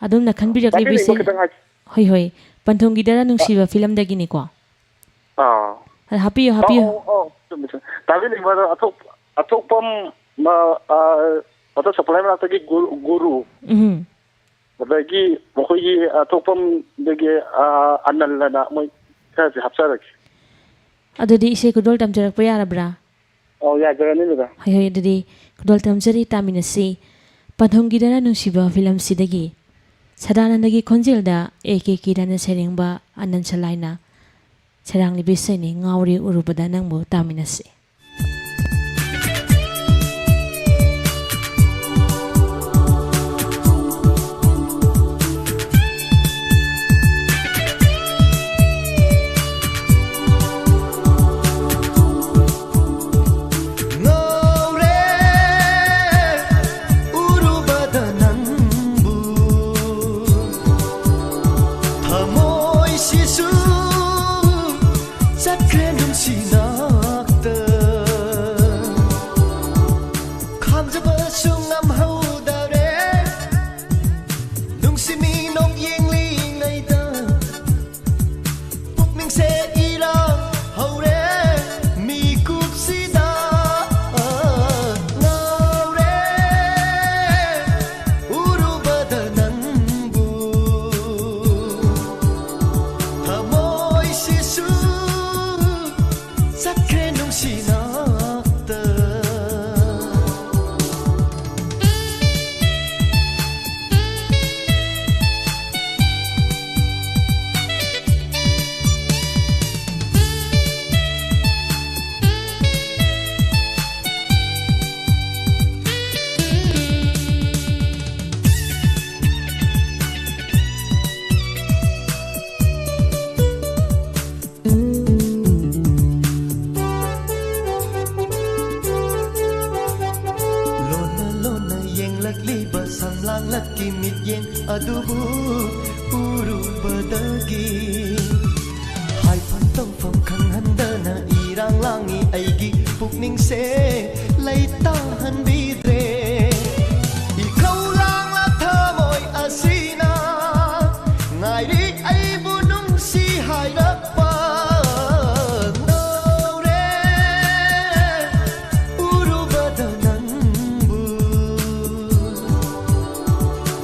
ꯑꯗꯣꯝꯅ ꯈꯟꯕꯤꯔꯛꯂꯤꯕ ꯇꯥꯕꯤꯅꯤꯡꯕ ꯏꯁꯩ, ꯈꯤꯇꯪ ꯍꯥꯏ-, ꯍꯣꯏ, ꯍꯣꯏ, ꯄꯟꯊꯨꯡꯒꯤꯗꯔ ꯅꯨꯡꯁꯤꯕ ꯐꯤꯂꯝꯗꯒꯤꯅꯤꯀꯣ꯫ ꯑꯥ꯫ ꯑ, ꯍꯥꯞꯄꯤꯌꯨ, ꯑꯧ, ꯍꯥꯞꯄꯤꯌꯨ꯫ ꯑꯧ, ꯑꯧ, ꯆꯨꯝꯃꯦ, ꯆꯨꯝꯃꯦ꯫ ꯇꯥꯕꯤꯅꯤꯡꯕ ꯑꯗꯣ ꯑꯊꯣꯛ-, ꯑꯊꯣꯛꯄꯝ, ꯑ, ꯑ, ꯋꯥꯇꯔ ꯁꯄ꯭ꯂꯥꯏ ꯃꯅꯥꯛꯇꯒꯤ ꯒꯨ-, ꯒꯨꯔꯨ꯫ ꯎꯝ꯫ ꯑꯗꯒꯤ ꯃꯈꯣꯏꯒꯤ, ꯑ, ꯑꯊꯣꯛꯄꯝꯗꯒꯤ, ꯑ, ꯑꯅꯜ ꯑꯅ ꯃꯣꯏ ꯈꯔꯁꯦ ꯍꯥꯞꯆꯔꯒꯦ꯫ ꯑꯗꯨꯗꯤ ꯏꯁꯩ ꯈꯨꯗꯣꯜ ꯇꯝꯖꯔꯛꯄ ꯌꯥꯔꯕ꯭ꯔꯥ? ꯑꯧ, ꯌꯥꯖꯔꯅꯤ, ꯃꯦꯗꯥꯝ꯫ ꯍꯣꯏ, ꯍꯣꯏ, ꯑꯗꯨꯗꯤ ꯈꯨꯗꯣꯜ ꯇꯝꯖꯔꯤ, ꯇꯥꯃꯤꯟꯅꯁꯤ꯫ ꯄꯟꯊꯨꯡꯒꯤꯗꯅ ꯅꯨꯡꯁꯤꯕ ꯐꯤꯂꯝꯁꯤꯗꯒꯤ ꯁꯗꯥꯅꯟꯗꯒꯤ ꯈꯣꯟꯖꯦꯜꯗ ꯑꯦ ꯀꯦ ꯀꯤꯔꯟꯅ ꯁꯩꯔꯦꯡꯕ ꯑꯅꯟ ꯁꯂꯥꯏꯅ ꯁꯩꯔꯥꯡꯂꯤꯕ ꯏꯁꯩꯅꯤ, ꯉꯥꯎꯔꯦ ꯎꯔꯨꯕꯗ ꯅꯪꯕꯨ, ꯇꯥꯃꯤꯟꯅꯁꯤ꯫ ꯉꯥꯎꯔꯦ ꯎꯔꯨꯕꯗ ꯅꯪꯕꯨ, ꯊꯃꯣꯏꯁꯤꯁꯨ ꯆꯠꯈ꯭ꯔꯦ ꯅꯨꯡꯁꯤ ꯅꯥꯛꯇ꯫ ꯈꯥꯝꯖꯕꯁꯨ ꯉꯝꯍꯧꯗꯔꯦ ꯅꯨꯡꯁꯤ ꯃꯤꯅꯣꯛ ꯌꯦꯡꯂꯤꯉꯩꯗ꯫ ꯄꯨꯛꯅꯤꯡꯁꯦ ꯏꯔꯥꯡ ꯍꯧꯔꯦ ꯃꯤꯀꯨꯞꯁꯤꯗ꯫ ꯉꯥꯎꯔꯦ ꯎꯔꯨꯕꯗ ꯅꯪꯕꯨ, ꯊꯃꯣꯏꯁꯤꯁꯨ ꯆꯠꯈ꯭ꯔꯦ ꯅꯨꯡꯁꯤ ꯅꯥꯛꯇ꯫ ꯂꯣꯟꯅ ꯂꯣꯟꯅ ꯌꯦꯡꯂꯛꯂꯤꯕ ꯁꯝꯂꯥꯡꯂꯛꯀꯤ ꯃꯤꯠꯌꯦꯡ ꯑꯗꯨꯕꯨ ꯎꯔꯨꯕꯗꯒꯤ, ꯍꯥꯏꯐꯝ ꯇꯧꯐꯝ ꯈꯪꯍꯟꯗꯅ ꯏꯔꯥꯡ ꯂꯥꯡꯉꯤ ꯑꯩꯒꯤ ꯄꯨꯛꯅꯤꯡꯁꯦ ꯂꯩꯇꯥꯍꯟꯕꯤꯗ꯭ꯔꯦ꯫ ꯏꯈꯧ ꯂꯥꯡꯂ ꯊꯃꯣꯏ ꯑꯁꯤꯅ ꯉꯥꯏꯔꯤ ꯑꯩꯕꯨ ꯅꯨꯡꯁꯤ ꯍꯥꯏꯔꯛꯄ꯫ ꯉꯥꯎꯔꯦ ꯎꯔꯨꯕꯗ ꯅꯪꯕꯨ,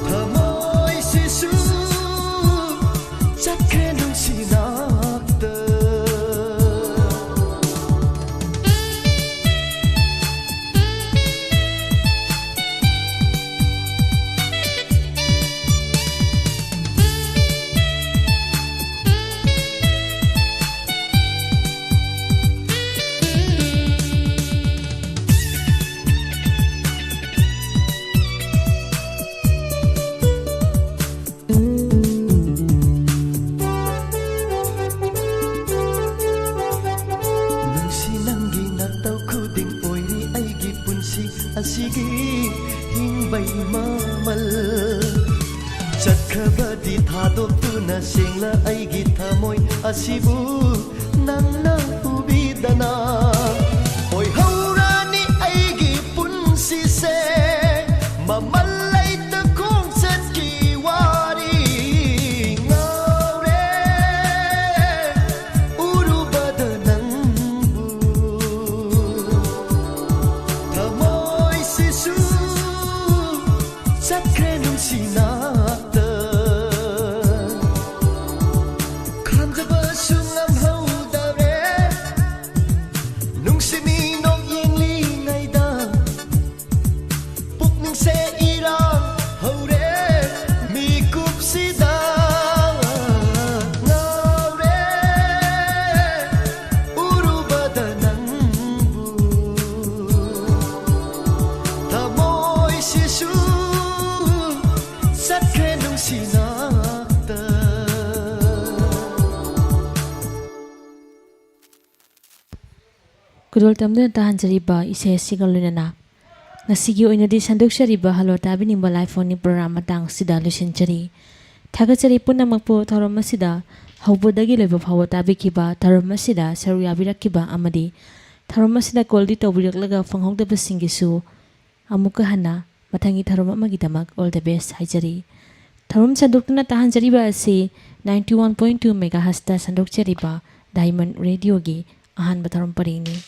ꯊꯃꯣꯏꯁꯤꯁꯨ ꯆꯠꯈ꯭ꯔꯦ ꯁꯦꯡꯂ ꯑꯩꯒꯤ ꯊꯃꯣꯏ ꯑꯁꯤꯕꯨ ꯅꯪꯅ ꯎꯕꯤꯗꯅ ꯑꯣꯏꯍꯧꯔꯅꯤ ꯑꯩꯒꯤ ꯄꯨꯟꯁꯤꯁꯦ ꯃꯃꯜ ꯂꯩꯇ ꯈꯣꯡꯆꯠꯀꯤ ꯋꯥꯔꯤ ꯉꯥꯎꯔꯦ ꯎꯔꯨꯕꯗ ꯅꯪꯕꯨ ꯊꯃꯣꯏꯁꯤꯁꯨ ꯆꯠꯈ꯭ꯔꯦ ꯅꯨꯡꯁꯤꯅ ꯈꯥꯝꯖꯕꯁꯨ ꯉꯝꯍꯧꯗꯔꯦ ꯅꯨꯡꯁꯤ ꯃꯤꯅꯣꯛ ꯌꯦꯡꯂꯤꯉꯩꯗ ꯄꯨꯛꯅꯤꯡꯁꯦ ꯏꯔꯥꯡ ꯍꯧꯔꯦ ꯃꯤꯀꯨꯞꯁꯤꯗ ꯉꯥꯎꯔꯦ ꯎꯔꯨꯕꯗ ꯅꯪꯕꯨ ꯊꯃꯣꯏꯁꯤꯁꯨ ꯆꯠꯈ꯭ꯔꯦ ꯅꯨꯡꯁꯤꯅ ꯈꯨꯗꯣꯜ ꯇꯝꯗꯨꯅ ꯇꯥꯍꯟꯖꯔꯤꯕ ꯏꯁꯩ ꯑꯁꯤꯒ ꯂꯣꯏꯅꯅ ꯉꯁꯤꯒꯤ ꯑꯣꯏꯅꯗꯤ ꯁꯟꯗꯣꯛꯆꯔꯤꯕ ꯍꯜꯂꯣ ꯇꯥꯕꯤꯅꯤꯡꯕ ꯂꯥꯏꯐꯣꯟꯒꯤ ꯄ꯭ꯔꯣꯒ꯭ꯔꯥꯝ ꯃꯇꯥꯡ ꯑꯁꯤꯗ ꯂꯣꯏꯁꯤꯟꯖꯔꯤ꯫ ꯊꯥꯒꯠꯆꯔꯤ ꯄꯨꯝꯅꯃꯛꯄꯨ ꯊꯧꯔꯝ ꯑꯁꯤꯗ ꯍꯧꯕꯗꯒꯤ ꯂꯣꯏꯕ ꯐꯥꯎꯕ ꯇꯥꯕꯤꯈꯤꯕ, ꯊꯧꯔꯝ ꯑꯁꯤꯗ ꯁꯔꯨꯛ ꯌꯥꯕꯤꯔꯛꯈꯤꯕ ꯑꯃꯗꯤ ꯊꯧꯔꯝ ꯑꯁꯤꯗ ꯀꯣꯜꯗꯤ ꯇꯧꯕꯤꯔꯛꯂꯒ ꯐꯪꯍꯧꯗꯕꯁꯤꯡꯒꯤꯁꯨ ꯑꯃꯨꯛꯀ ꯍꯟꯅ ꯃꯊꯪꯒꯤ ꯊꯧꯔꯝ ꯑꯃꯒꯤꯗꯃꯛ all the best ꯍꯥꯏꯖꯔꯤ꯫ ꯊꯧꯔꯝ ꯁꯟꯗꯣꯛꯇꯨꯅ ꯇꯥꯍꯟꯖꯔꯤꯕ ꯑꯁꯤ ninety one point two megahertzꯇ ꯁꯟꯗꯣꯛꯆꯔꯤꯕ Diamond Radioꯒꯤ ꯑꯍꯥꯟꯕ ꯊꯧꯔꯝ ꯄꯔꯤꯡꯅꯤ꯫